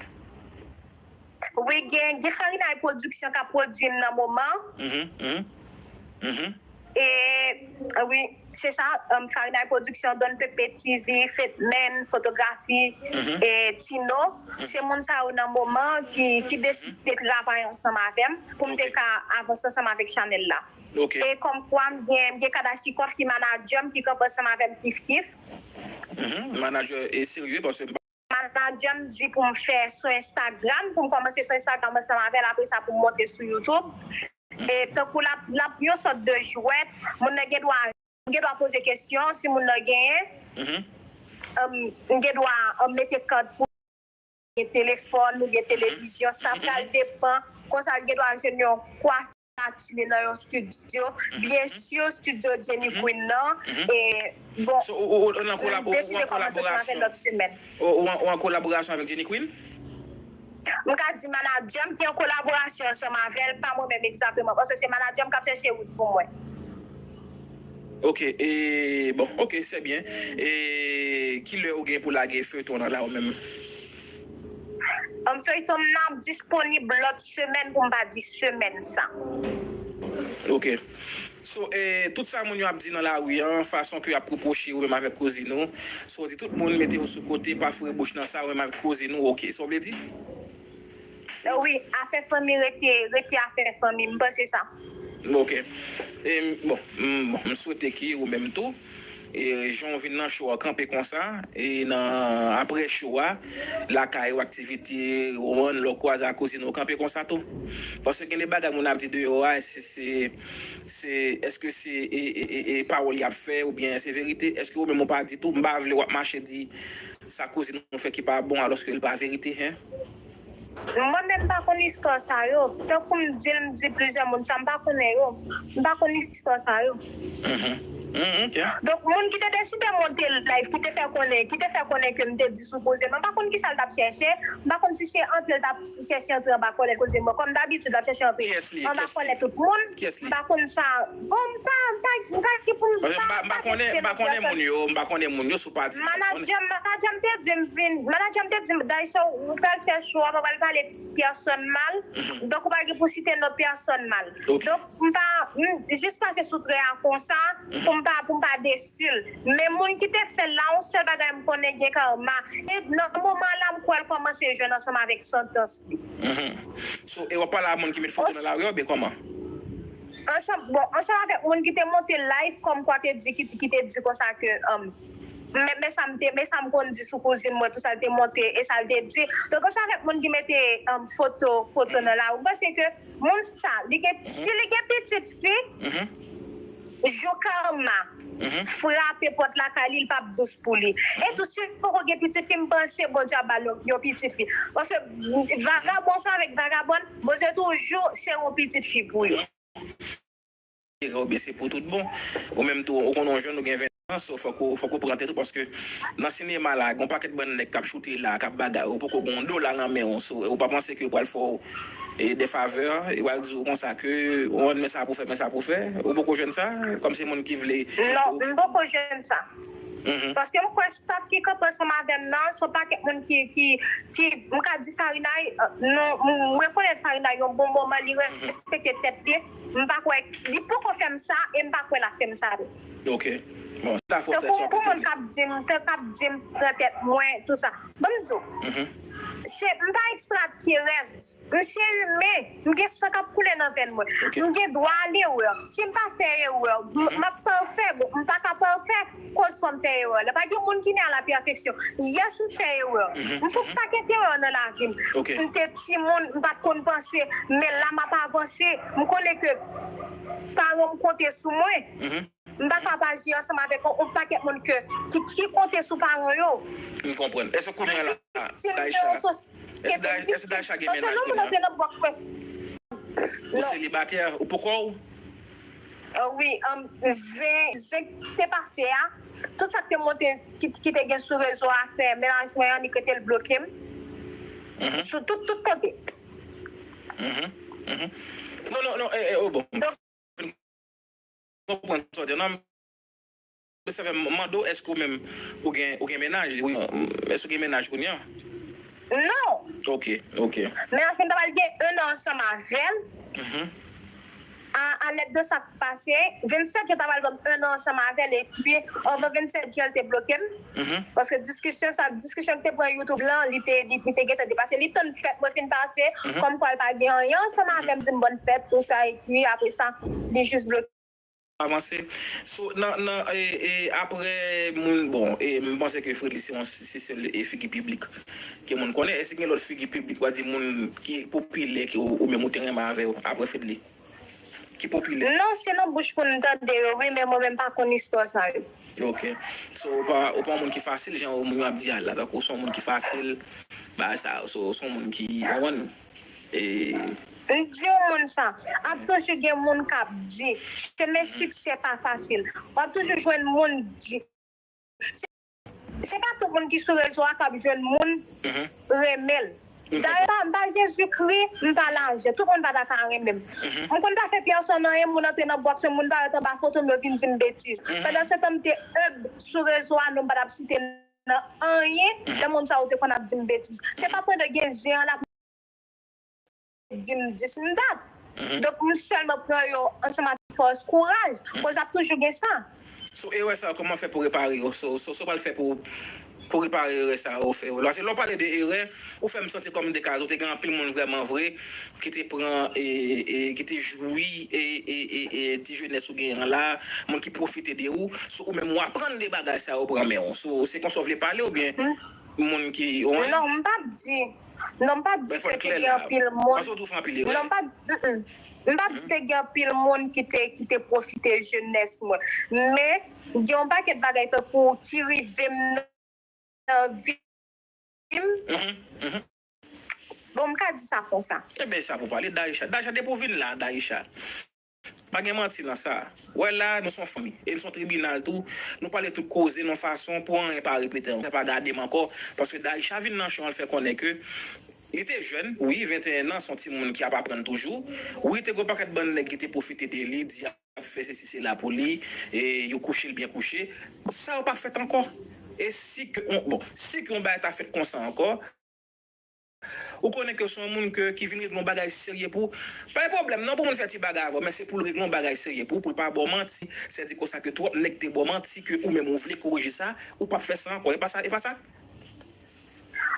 Wi, gen, gen Farinay Production k ap pwodui m nan moman. E, wi, se sa, um, Farinay Production, Don Pepe, T V, Fetman, fotografi, e Tino. Se moun sa yo nan moman ki, ki deside travay ansanm avè m pou m te ka avanse ansanm avèk chanèl la. E kòmkwa m gen, m gen Kadachikòf ki manadjè m, ki kanpe ansanm avè m kif kif. Manadjè e serye, paske m pa Manadjè m di pou m fè sou Instagram, pou m kòmanse sou Instagram ansanm avè l, apre sa pou m monte sou YouTube. E tankou l ap, l ap yon sòt de jwèt, moun nan gen dwa, m gen dwa poze kesyon si moun nan genyen. M gen dwa, um, mete kòd pou gen telefòn oubyen televizyon, sa pral depann. Konsa, l gen dwa jwenn yon kwafi gratuit nan yon studio. Byen si, studio Jenny Queen nan. E, bon, So, ou, ou, ou nan kolabo-, ou an kolaborasyon, ou, ou an, ou an kolaborasyon avèk Jenny Queen? M ka di manadjè m ki an kolaborasyon ansanm avè l, pa mwen menm egzakteman, paske se manadjè m k ap chèche wout pou mwen. Ok, e, bon, ok, se byen. E kilè ou gen pou lage feyton an la ou menm? An feyton m nan ap disponib lòt semèn pou m pa di semèn sa. Ok. So, e, tout sa moun yo ap di nan lari an, fason ke y ap pwopoche ou menm avèk kouzin ou, so di tout moun mete yo sou kote, pa foure bouch nan sa, ou menm avèk kouzin ou, ok. Sa w vle di? Wi, afè fanmi rete, rete afè fanmi, m panse sa. Ok. E, bon, m, bon, m swete ke ou menm tou, e, jan w vin nan show a kanpe konsa, e nan apre show a, lakay ou aktivite, ou konprann, lè w kwaze ak kouzin ou kanpe konsa tou. Paske gen de bagay moun ap di deyò a, se, se, se, èske se e, e, e, e pawòl y ap fè oubyen se verite? Èske ou menm ou pa di tou? M pa vle w ap mache di sa kouzin ou fè ki pa bon alòske l pa verite, hen? Mwen menm m pa konn istwa sa yo. Tankou m di l, m di plizyè moun sa, m pa konnen yo. M pa konn istwa sa yo. Mhm. Mm, ok. Donk, moun ki te deside monte live, ki te fè konnen, ki te fè konnen ke m te di sou koze, mwen pa konn kisa l t ap chèche, m pa konn si se antre l t ap chèche antre anba kòlèt koze mwen. Kòm dabitid, l ap chèche antre Kiyès li ye? anba Kiyès li? Kòlèt tout moun. Kiyès li? M pa konn sa. Bon, m pa, m pa, m pa ki pou m Paske m pa, m pa konnen, m pa konnen moun yo, m pa konnen moun yo sou pati. Manadjè m, manadjè m te di m vin, manadjè m te di m, Daïcha, ou pral fè show a, pa pral pale pèsòn mal. Donk, ou pa gen pou site non pèsòn mal. Ok. Donk, m pa, m jis pase sou trè a konsa, pou m pa, pou m pa desi l. Men moun ki te fè l la, yon sèl bagay m konnen gen karma. E nan moman la, m kwè l kòmanse jwenn ansanm avèk santans li. Mhm. So, e w ap pale a moun ki met foto nan lari a oubyen kòman? Ansanm, bon, ansanm avèk moun ki te monte live, kòmkwa te di, ki, ki te di konsa ke, um, men, men sa m te, men sa m konn di sou kouzin mwen, pou sa l te monte, e sa l te di. Donk, ansanm avèk moun ki mete, um, foto, foto nan lari, m panse ke moun sa, li gen, si li gen pitit fi, Mhm. jou karma Mhm. frape pòt lakay li, li p ap dous pou li. E tou, si l poko gen pitit fi, m panse Bondye ap ba l yon, yon pitit fi. Paske vagabon sa avèk vagabòn, Bondye toujou se yon pitit fi pou yo. Erè oubyen se pou tout bon. Ou menm tou, ou konnen w jèn, ou gen ven an, so fòk ou, fòk ou pran tèt ou, paske nan sinema la, gen yon pakèt bann nèg k ap choute la, k ap bagay, ou poko gen yon dola nan men w, so, ou pa panse ke yo pral fè w, e, de favè, yo pral di w konsa ke, ou men sa pou fè, men sa pou fè, ou poko jwenn sa, kòmsi moun ki vle. Non, m poko jwenn sa. Mhm. Paske m kwè staff ki kanpe ansanm avè m nan, se yon pakèt moun ki, ki, ki, m ka di Farinay, euh, nou, m rekonèt Farinay yon bon moman, li respekte tèt li. M pa kwè, li poko fè m sa, e m pa kwè l ap fè m sa tou. Ok. Bon, se ta fòs, Tankou pou moun k ap di m, k ap di m pran tèt mwen, tou sa. Ban m di w, Mhm. se, m pa ekstraterès. M se imen. M gen san k ap koule nan venn mwen. Ok. M gen dwa a lerè. Si m pa fè erè, m m ap pafè. Bon, m pa ka pafè, koz fò m fè erè. La pa gen moun ki ne à la perfection. Yes, m fè erè. M fè yon pakèt erè nan lavi m. Ok. M te timoun, m pa t konn panse, men la m ap avanse. M konnen ke paran m konte sou mwen. Mhm. M pa ka pa aji ansanm avèk yon, yon pakèt moun ke, ki, ki konte sou paran yo. M konprann. Èske kounye a la, Viktim de Daïcha, yon sosyete èske Daï-, èske Daïcha gen Paske mennaj lè moun kounye a? Antre nan bòk mwen. Ou selibatè? Ou poko? Ah wi, um, zen, zen ki te pase a, tout sa ki te monte, ki, ki te gen sou rezo a fè mennaj mwen annik rete l bloke m. Mhm. Sou tout, tout kote. Mhm. Mhm. Non, non, non, e, e, oh, bon. Donk- Konprann sa w di a, non. Sa fè m mande w, èske ou menm, ou gen, ou gen mennaj? Wi, èske ou gen mennaj kounye a? Non. Ok, ok. Mennaj mwen ta pral gen un an ansanm avè l. Mhm. A, a lèt de sa k pase, vennsèt jan ta pral ban m un an ansanm avè l, epi anvan vennsèt jan, l te bloke m. Mhm. Paske diskisyon sa, diskisyon ki te pran YouTube lan, li te, li, li te gentan depase. Li tann fèt mwen fin pase, Mhm. kòmkwa l pa gen anyen ansanm avè m, di m bòn fèt, tou sa, epi apre sa, li jis bloke. Avanse. So, nan, nan, e, e, apre moun, bon, e, m panse ke Fredly se yon, se sèl, e, figi piblik ke moun konnen. Èske gen lòt figi piblik, w a di moun ki popilè ke ou, ou menm ou te renmen avè yo, apre Fredly? Ki popilè? Non, se nan bouch moun tande yo, wi, men mwen menm pa konn istwa sa yo. Ok. So, ou pa, ou pa yon moun ki fasil, jan moun yo ap di a la, tankou ou se yon moun ki fasil, bagay sa, so, ou se yon moun ki, ou konprann? E, M di yon moun sa, ap toujou gen moun k ap di, chemen siksè pa fasil. W ap toujou jwenn moun di. Se, se pa tout moun ki sou rezo a k ap jwenn moun Mhm. renmen l. Dayè, m pa, m pa Jezikri, m pa lajan. Tout moun pa ta ka renmen m. M konn pa fè pèsonn anyen, moun antre nan bòks mwen, moun parèt anba foto m, yo vin di m betiz. Pandan se tan, m te enb sou rezo a, non m pa t ap site nan anyen, lè moun sa yo te konn ap di m betiz. Se pa pandan gen zen an l ap di m dis m dat. Donk, m sèlman pran yo ansanm ak fòs, kouraj, koz ap toujou gen sa. So, erè sa yo, kòman fè pou repare yo? So, so, so pral fè pou, pou repare erè sa yo fè yo? Paske lè w pale de erè, ou fè m santi kòm de ka, ou te gen anpil moun vrèman vre ki te pran, e, e, ki te jwi, e, e, e, e, ti jenès ou genyen an la, moun ki pwofite de ou. So, ou menm, ou aprann de bagay sa yo pran men w. So, se konsa w vle pale oubyen moun ki, ou wè? Non, m p ap di. Non, m p ap di ke te gen anpil moun. Paske w tou fè anpil erè. Non, m p ap, mm, mm. M p ap di te gen anpil moun ki te, ki te pwofite jenès mwen. Men, gen yon pakèt bagay tankou ki rive m nan vi m. Bon, m ka di sa konsa. Ebyen, sa pou pale, Daïcha. Daïcha, depi w vin la, Daïcha. Pa gen manti nan sa. Wè la, nou se yon fanmi. E nou se yon tribinal tou. Nou pale tout koze nan fason pou anyen pa repete ankò. Pa gade m ankò. Paske Daïcha vin nan show an, l fè konnen ke li te jèn, wi, venteyen an, se yon timoun ki ap aprann toujou. Wi, te gen yon pakèt bann nèg ki te pwofite de li, di ap fè sesi sela pou li, e yo kouche l byen kouche. Sa yo p ap fèt ankò. E si ke, bon, si ke yon bagay ta fèt konsa ankò, ou konnen ke se yon moun ke, ki vin regle yon bagay serye pou ou. Pa gen pwoblèm non pou moun fè ti bagay avè w, men se pou l regle yon bagay serye pou ou, pou l pa ba w manti. Sèdi konsa ke twòp nèg te ba w manti ke ou menm ou vle korije sa, ou p ap fè sa ankò. E pa sa, e pa sa?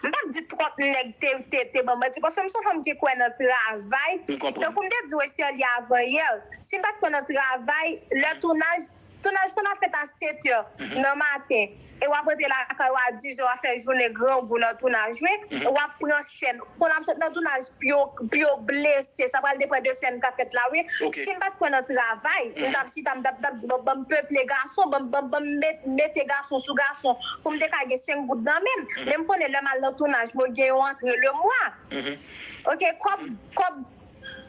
M p ap di twòp nèg te, te, te ban m manti, paske m se yon fanm ki kwè nan travay. M konprann. Tankou m te di w Esterlie avanyè, si m pa t kwè nan travay, lè tounaj, tounaj konn ap fèt a sèt è nan maten, e w ap rantre lakay ou a diz è, w ap fè jounen grangou nan tounaj, wi, e w ap pran sèn. Konn ap sot nan tounaj, pye w, pye w blese, sa pral depann de sèn k ap fèt la, wi. Si m pa t kwè nan travay, m t ap chita, m t ap, t ap di, bon, ban m peple gason, ban m, ban m, ban m met, mete gason sou gason, pou m te ka gen senk goud nan men m. Men m konnen lè m al nan tounaj, mwen gen yon antre le mwa. Oke, kòb, kòb,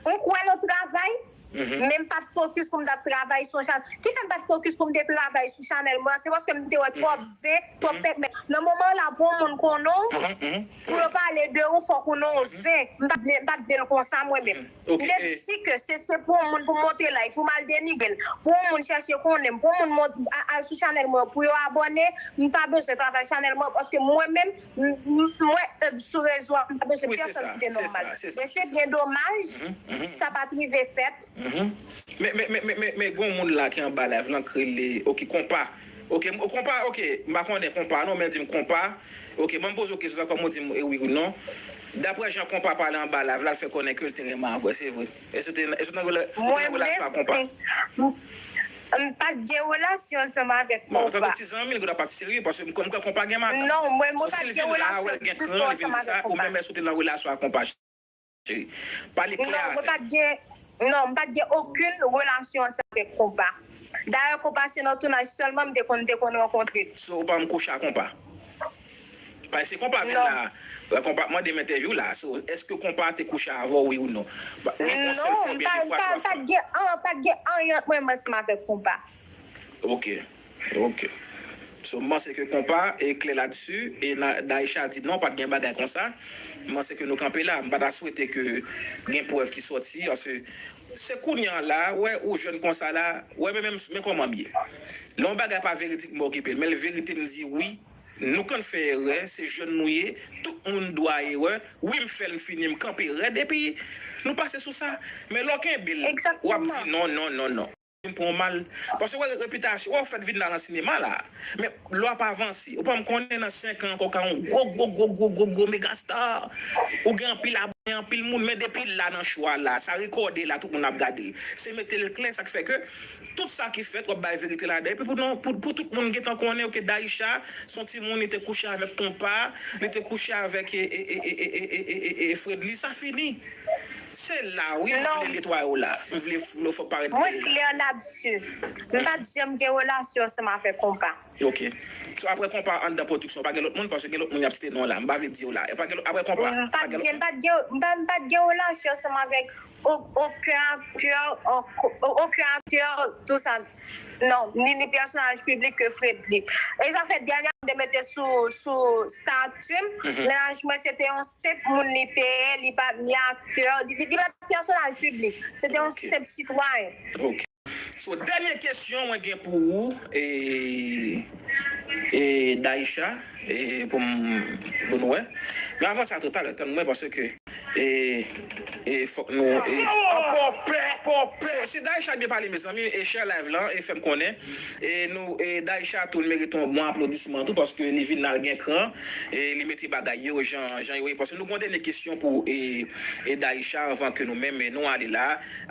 m kwè nan travay, men m pa t fokis pou m t ap travay sou chanèl. Kifè m pa t fokis pou m te travay sou chanèl mwen an? Se paske m te wè twòp zen, twòp pèpèt. Nan moman la, pou yon moun konnen w, pou yo pale de ou, fòk ou nan yon zen. M pa t vle, m pa t vle l konsa, mwen menm. M te di si ke se, se pou yon moun pou monte live, pou m al denigre l, pou yon moun chèche konnen m, pou yon moun mont, a, al sou chanèl mwen, pou yo abòne, m pa bezwen travay chanèl mwen, paske mwen menm, m, m, mwen, e, sou rezo a, m pa bezwen pèsonn site non m mal. Men se byen domaj, sa pa t rive fèt. Men, men, men, men, men, men, gen yon moun la ki anba live lan k rele, oke, Konpa. Oke, m, Konpa, oke, m pa konnen Konpa non, men di m Konpa. Oke, ban m poze w kesyon sa, kòm ou di m e wi ou non. Daprè jan Konpa pale anba live la, l fè konnen ke l te renmen avè w, se vre? Èske w te, èske w te nan rela-, ou te nan relasyon ak Konpa? M, m pa t gen relasyon ansanm avèk Konpa. Bon, antanke ti zanmi, l gen dwa pa t serye, paske m, m kwè Konpa gen madanm. Non, mwen, mwen pa t gen relasyon ditou ansanm avèk Konpa. Ou menm, èske w te nan relasyon ak Konpa? Cheri, pale klè avè m. Non, mwen pa t gen, non, m pa t gen okenn relasyon ansanm avèk Konpa. Dayè, Konpa se nan tounaj sèlman m te konn, te konn rankontre l. So, ou pa janm kouche ak Konpa? Paske Konpa vin la, Konpa ap mande m entèvyou la. So, èske Konpa te kouche avè w, wi ou non? Wi, yon sèl fwa, oubyen de fwa, twa fwa? Non, m pa, m pa, m pa t gen, an, pa t gen anyen ant mwen menm ansanm avèk Konpa. Oke, oke. So, m panse ke Konpa e klè ladsi, e na, Daïcha di non, pa t gen bagay konsa. M panse ke nou kanpe la. M pa ta swete ke gen prèv ki sòti, paske se kounye a la, wè, ou jèn konsa la, wè, men, men, men kòman m ye. Lè yon bagay pa veridik, m pa okipe l. Men l verite, m di wi, nou konn fè erè, se jèn nou ye, tout moun dwa erè. Wi, m fè l, m fini, m kanpe rèd, epi nou pase sou sa. Men lè w kenbe l, w ap di non, non, non, non. M pran w mal. Paske wè repitasyon, wè w fèt vin la nan sinema la. Men lè w ap avanse, ou pa m konnen nan senk an ankò w ka yon gwo, gwo, gwo, gwo, gwo, gwo megastar. Ou gen anpil abòne, anpil moun, men depi la nan show a la, sa rekòde la, tout moun ap gade l. Se mete l klè, sa k fè ke tout sa ki fèt, w ap bay verite ladan. Epi pou nou, pou, pou tout moun gentan konnen, oke, Daïcha, se yon timoun, li te kouche avèk Konpa, li te kouche avèk, e, e, e, Fredly, sa fini. Se la, wi, m vle netwaye w la. M vle, vle fè w parèt bèl la. Mwen klè ladsi. M pa t janm gen relasyon ansanm avèk Konpa. Ok. So, apre Konpa anndan pwodiksyon, pa gen lòt moun, paske gen lòt moun y ap site non la. M pa vle di yo la. E pa gen lòt, apre Konpa, pa gen lòt moun. M pa t gen, m pa t gen, m pa, m pa t gen relasyon ansanm avèk o-, okenn aktè, o-, okenn aktè, tou sa. Non, ni, ni pèsonaj piblik ke Fredly. E sa fè dènye te mete sou, sou stati m. Mennaj mwen se te yon senp moun li te ye, li pa t ni aktè, li, li, li pa t pèsonaj piblik. Se te yon senp sitwayen. Ok. So, dènye kesyon mwen gen pou ou, e, e, Daïcha, e, pou m, pou nou wè. Men avan sa, talè, tann mwen, paske, e, e, fòk nou, e, Ankò pè, ankò pè. So, si Daïcha byen pale, mezanmi, e share live lan, e fè m konnen. E nou, e Daïcha tou, l merite yon bon aplodisman tou, paske li vin la, l gen kran, e li mete bagay yo jan, jan yo ye. Paske nou gen yon dènye kesyon pou, e, e Daïcha, anvan ke nou menm, e nou ale la,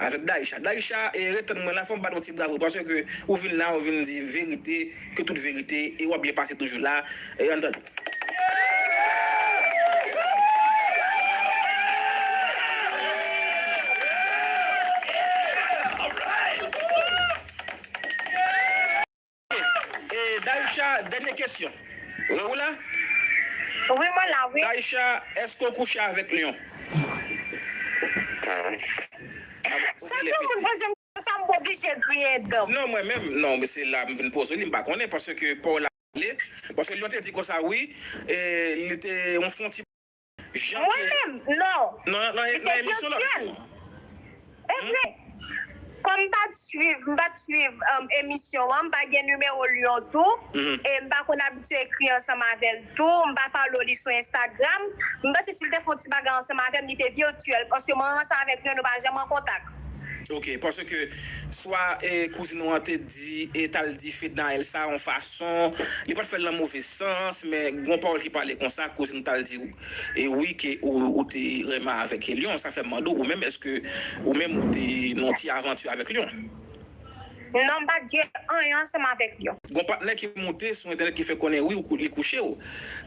avèk Daïcha. Daïcha, e ret tann mwen la, fò m bat yon ti bravo, paske ou vin la, ou vin di verite, ke tout verite, e w ap byen pase toujou la. E ann tande. E, Daïcha, dènye kesyon. Ou la? Wi, mwen la, wi. Daïcha, èske w kouche avèk lyon? Chak jou moun poze m sa, m oblije griyen dan m. Non, mwen menm, non, men se la m vin poze li, m pa konnen, paske pa w la pale, paske lyon te di konsa, wi, e, li te yon fon ti jan Mwen menm, non. Non, nan, Li nan te emisyon lòt virtyèl. jou. E vre. Kòm m pa t swiv, m pa t swiv um, emisyon an, m pa gen nimewo lyon tou, e m pa konn abitye ekri ansanm avè l tou, m pa follow li sou Instagram, m panse si l te fè yon ti bagay ansanm avè m, li te virtyèl, paske mwen ansanm avèk lyon, nou pa janm an kontak. Ok, paske swa e, kouzin ou an te di, e t al di Fednaelle sa yon fason, li pa t fè l nan move sans, men gon pawòl ki pale konsa, kouzin t al di e wi ke ou, ou te renmen avèk lyon, sa fè m mande w, ou menm èske ou menm ou te nan yon ti avanti avèk lyon? Non, m pa t gen anyen ansanm avèk lyon. Gon patnè ki moute sou entènèt ki fè konnen wi ou kou- li kouche w.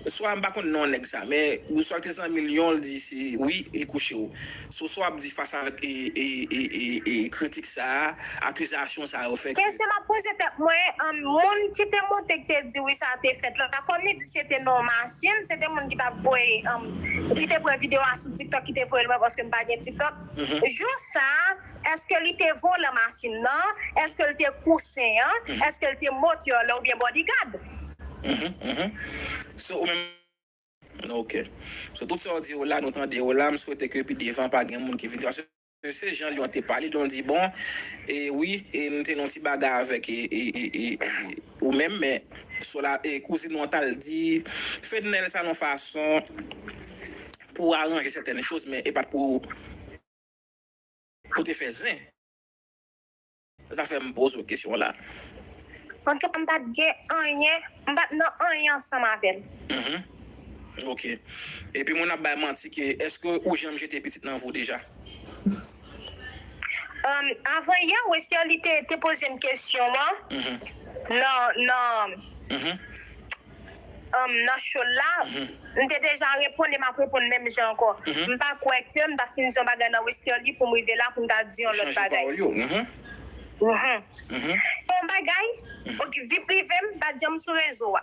Swa m pa konn non nèg sa, men swa l te zanmi l lyon, l di se wi, li kouche w. So sa w ap di fas avèk e, e, e, e, e kritik sa a, akizasyon sa yo fè ke. Kesyon m ap poze tèt mwen, um, moun ki te monte ki te di wi sa te fèt la, kòm li di se te nan yon machin, se te moun ki t ap voye, um, ki te pran videyo a sou TikTok ki te voye l mwen paske m pa gen TikTok. Jou sa a, èske li te volan machin nan? Èske l te kousen an? Èske l te motè lan oubyen bodyguard? So, ou menm. Ok. So, tout sa w di yo la, nou tande yo la, m swete ke pi devan pa gen moun ki vin. Paske se jan lyon te pale, lyon di bon, e wi, e nou te nan yon ti bagay avèk e, e, e, e, e, ou menm, men so la, e kouzin ou an t al di Fednaelle sa nan yon fason pou aranje sètèn choz, men e pa t pou pou te fè zen. Sa fè m poze w kesyon la. Antouka, m pa t gen anyen, m pa t nan anyen ansanm avè l. Ok. Epi moun ap bay manti ke, èske ou janm jete pitit nan vo deja? Um, avan yè, Westerlie te, te poze m kesyon an. Nan, nan, um, nan show la, m te deja reponn e m ap reponn menm jan ankò. M pa kwè ke m ta fin di yon bagay nan Westerlie pou m rive la pou m ta di yon lòt bagay. Yon bagay, ok, vi prive m pa t janm sou rezo a.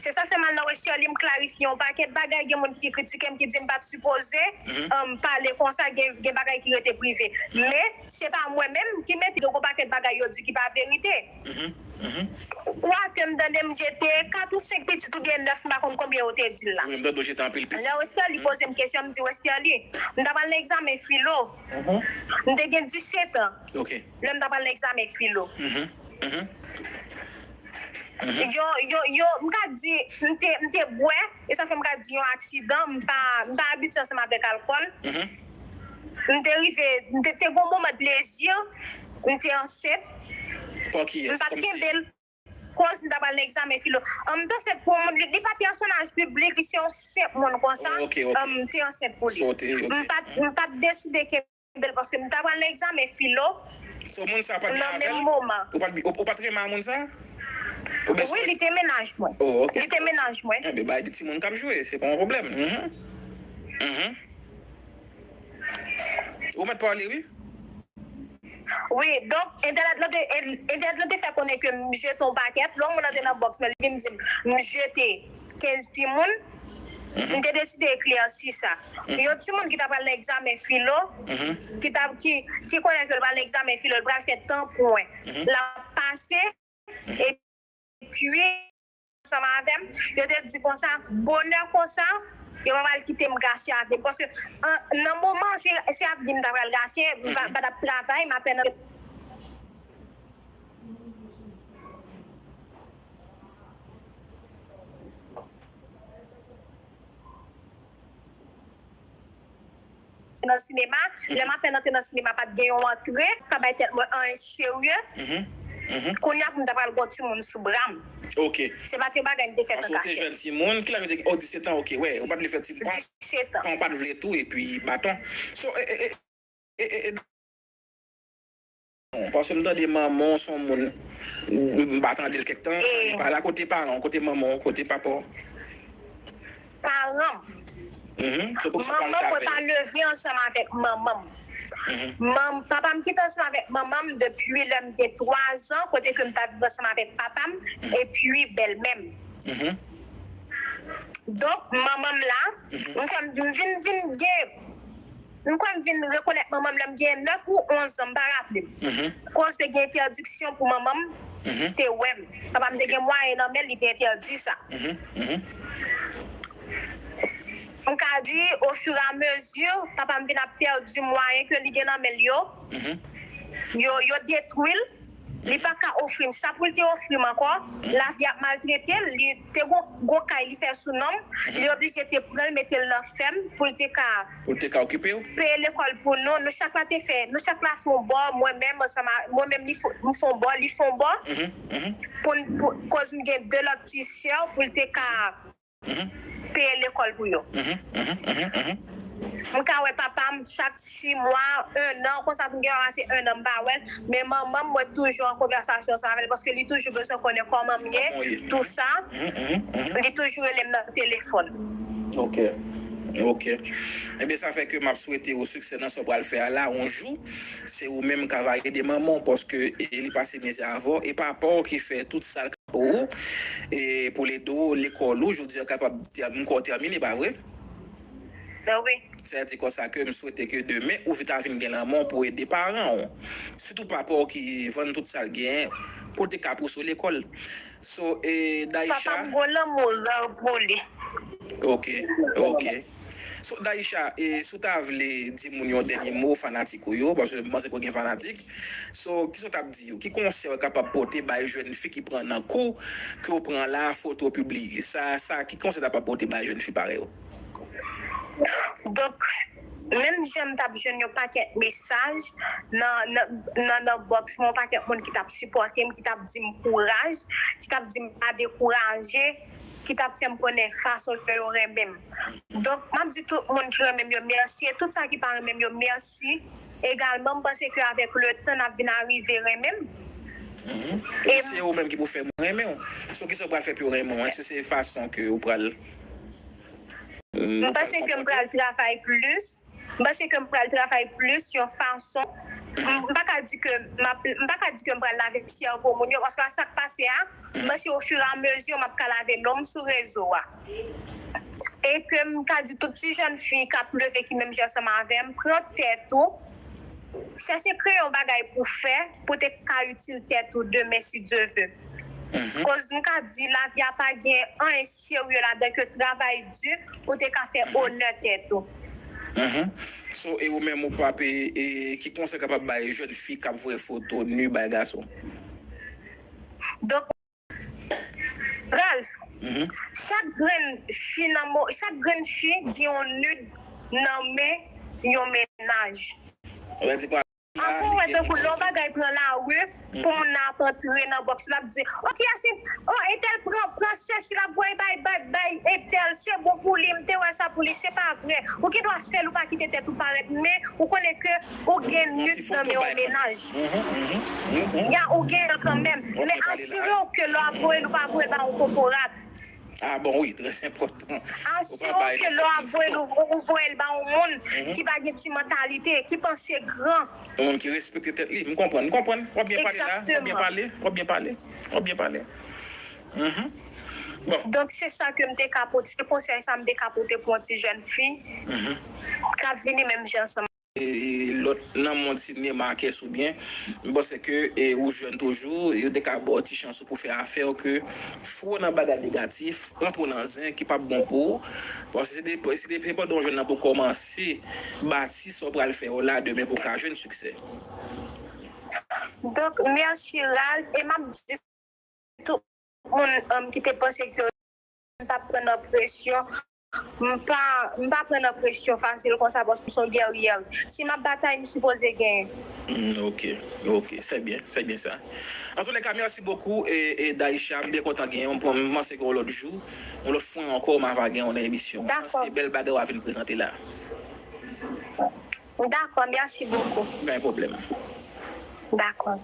Se sa k fè m al nan Westerlie, m klarifye yon pakèt bagay, gen moun ki kritike m, ki di m pa t sipoze um, pale konsa, gen, gen bagay ki rete prive. Men, se pa mwen menm ki mete gen yon pakèt bagay yo di ki pa verite. Ou atè m tande m jete kat ou senk pitit oubyen nèf, m pa konn konbyen yo te di l la. Wi, m tande w jete anpil pitit. Lè Westerlie poze m kesyon, m di Westerlie, m ta pral nan egzamen filo. M te gen disèt an. Ok. Lè m ta pral nan egzamen filo. Mhm. Yo, yo, yo, m ka di, m te, m te bwè, e sa fè m ka di yon aksidan, m pa, m pa abitye ansanm avèk alkòl. M te rive, m te, te gon moman plezi, m te ansent. Pa kiyès? M pa t kenbe l. Koz m ta pral nan egzamen filo. An m t ansent pou yon moun, li, li pa pèsonaj piblik, li se yon senp moun konsa. An m te ansent pou li. M pa t, m pa t deside kenbe l paske m ta pral nan egzamen filo. So, moun sa pa t gen avè l? Ou pa t, ou, ou pa t renmen a moun sa? Wi, li te mennaj mwen. Li te mennaj mwen. Enben, bay de timoun k ap jwe, se pa yon pwoblèm. Mhm. Mhm. Ou mèt pale, wi. Wi, donk, entènèt lan te, entènèt lan te fè konnen ke m jete yon pakèt. Lè yon moun antre nan bòks mwen, li vin di m, m jete kenz timoun. M te deside eklèsi sa. Yon timoun ki ta pral nan egzamen filo, ki ta, ki, ki konnen ke l pral nan egzamen filo, l pral fè tan pwen. L ap pase, epi ansanm avè m, yo te di konsa, bonè konsa, yo pa pral kite m gache avni m. Paske an, nan moman, se, se avni m ta pral gache, m pa, m pa t ap travay, m apèn nan sinema, lè m apèn antre nan sinema, pa t gen yon antre, pa bay tèt mwen anyen serye. Kounye a pou m ta pral gen yon timoun sou bra m. Ok. Se pa t yon bagay m te fè nan kachèt. Paske w te jèn timoun, ki laj ou te gen? Oh, disèt an, ok, wè. Ou pa t vle fè timoun. Disèt an. Ou pa t vle tou, epi baton. So, e, e, e, e, e, Bon, paske m tande manman w se yon moun, m pa tande l kèk tan, li pa la. Kote paran w, kote manman w, kote papa w? Paran m. Mhm. So, poukisa w pa vle ta veye? Manman m, mwen pa leve ansanm avèk manman m. Mhm. Manm-, papa m kite ansanm avèk manman m depi lè m gen twa zan, kote ke m t ap viv ansanm avèk papa m, mhm, epi bèlmè m. Mhm. Donk, manman m la, mhm, m kwè m vin, vin gen M kwè m vin rekonèt manman m lè m gen nèf ou onz an, m pa raple m. Mhm. Koz te gen entèdiksyon pou manman m, mhm, te wè m. Papa m te gen mwayen nan men l, li te entèdi sa. Mhm, mhm. M ka di, ofiramezi, papa m vin ap pèdi mwayen ke li gen nan men l yo. Mhm. Yo, yo detwi l. Li pa ka ofri m sa pou l te ofri m ankò. Lavi ap maltrete l. Li te gon, gon kay li fè sou non m. Li oblije te pran l, mete l nan fèm pou l te ka, pou l te ka okipe w? Peye lekòl pou nou. Nou chak la te fè, nou chak la fè yon bò, mwen menm, ansanm a, mwen menm, li fè, m fè yon bò, li fè yon bò. Mhm, mhm. Pou n, pou, koz m gen de lòt ti sè pou l te ka, mhm, peye lekòl pou yo. Mhm, mhm, mhm, mhm. M ka wè papa m chak sis mwa, en an, konsa pou m gen papa se en an m pa wè l. Men manman m, mwen toujou an konvèsasyon ansanm avè l, paske li toujou bezwen konnen kòman m ye, kòman w ye, tou sa. Mhm, mhm, mhm. Li toujou rele m nan telefòn. Ok. Ok. Ebyen, sa fè ke m ap swete w siksè nan sa w pral fè a la, yon jou, se ou menm k ap ede manman w, paske, e, li pase mizè avè w, e papa w ki fè tout sa l pou ou, e pou l ede w lekòl ou, jodi a kapab tè-, m kwè w tèmine, pa vre? Wi. Sa di konsa ke m swete ke demen ou ta vin gen lanmò pou ede paran w. Sitou papa w ki vann tout sa l genyen pou l te ka pouse w lekòl. So, e, Daïcha? Papa m gon lanmou rare pou li. Ok, ok. So, Daïcha, e, si w ta vle di moun yon dènye mo, fanatik ou yo, paske m panse ke w gen fanatik. So, kisa w t ap di yo? Ki konsèy w kapab pote bay jèn fi ki pran nan kou ke w pran la, foto pibliye? Sa, sa, ki konsèy w t ap pote bay jèn fi parèy ou? Donk, menm jan m t ap jwenn yon pakèt mesaj nan, nan, nan, nan bòks mwen, yon pakèt moun ki t ap sipòte m, ki t ap di m kouraj, ki t ap di m pa dekouraje, ki t ap fè m konnen fason ke yo renmen m. Donk, m ap di tout moun ki renmen m yo mèsi, e tout sa ki pa renmen m yo mèsi egalman. M panse ke avèk letan, n ap vin arive renmen m. Mhm. E se ou menm ki pou fè moun renmen w. So, kisa w pral fè pou yo renmen w? Èske se fason ke ou pral, m panse ke m pral travay plis. M panse ke m pral travay plis yon fason. M, m pa ka di ke m ap, m pa ka di ke m pral lave sèvo moun yo, paske a sa k pase a, m panse ofiramezi m ap ka lave non m sou rezo a. E ke m ka di tout ti jèn fi k ap leve ki menm jan ansanm avè m, pran tèt ou, chèche kreye yon bagay pou fè, pou te ka itil tèt ou demen, si Dye ve. Mhm. Koz m ka di, lavi a pa gen anyen serye ladan ke travay di pou te ka fè onè tèt ou. Mhm. So, e ou menm, ou p ap, e, e, ki konsèy w kapab bay jèn fi k ap voye foto nu bay gason? Donk, Ralph, mhm, chak grenn fi nan mo-, chak grenn fi gen yon nud nan men yon mennaj. Anfen, w wè, tankou lè yon bagay pran lari, pou moun nan ap antre nan bòks, l ap di, "O, kiyès li? O, entèl pran, pran sesi, l ap voye bay, bay, bay entèl, se bon pou li, m te wè sa pou li, se pa vre." Ou gen dwa fè l, ou pa kite tèt ou parèt, men ou konnen ke ou gen nud nan men yon mennaj. Ya, ou gen l kanmenm. Men asire w ke lè w ap voye l, ou pa voye l ba yon kokorat. Ah bon, wi, trè enpòtan. Asire w ke lè w ap voye l, ou, ou voye l ba yon moun ki pa gen ti mantalite, ki panse gran. Yon moun ki respekte tèt li. M konprann, m konprann. W ap byen pale la. W ap byen pale. W ap byen pale. W ap byen pale. Mhm. Bon. Donk, se sa ke m te ka pote, se konsèy sa m te ka pote pou yon ti jèn fi k ap vini menm jan ansanm. E, e, lòt nan mond sinema kès oubyen, m panse ke e, ou jèn toujou, yo te ka ba w ti chans ou pou fè afè w ke fou w nan bagay negatif, antre w nan zen ki p ap bon pou ou. Paske se de, se de, se pandan w jèn nan pou kòmanse bati sa w pral fè yo la demen pou w ka jwenn siksè. Donk, mèsi Ralph, e m ap di tout moun um, ki te panse ke m t ap pran nan presyon, m pa, m pa pran nan presyon fasil konsa paske m se yon gèryè. Si m ap batay, m sipoze genyen. Mm, ok, ok, c'est bien, c'est bien ça. Antouka, mèsi bokou, e, e Daïcha, m byen kontan genyen w, m panse ke yon lòt jou, yon lòt fwa ankò, m ava genyen w nan emisyon. Dakò. Se bèl bagay w ap vin prezante la. Dakò, mèsi bokou. Pa gen pwoblèm. Dakò.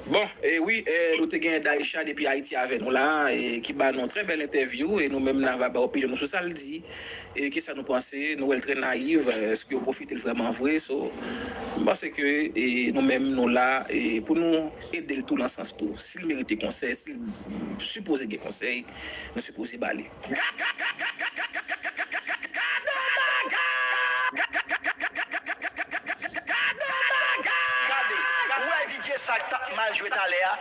Bon, e wi, e, nou te gen Daïcha depi Ayiti avè nou la, e, ki ba nou trè bèl entèvyou, e nou menm n ava ba opinyon nou sou sa l di, e kisa nou panse, nou wè l trè nayiv, e, èske yo pwofite l vrèman vre, so, m panse ke e, nou menm nou la e, pou nou ede l tou nan sans tou. Si l merite konsèy, si l sipoze gen konsèy, nou sipoze ba li. Gade, ou wè DJ sa k t ap mal jwe talè a?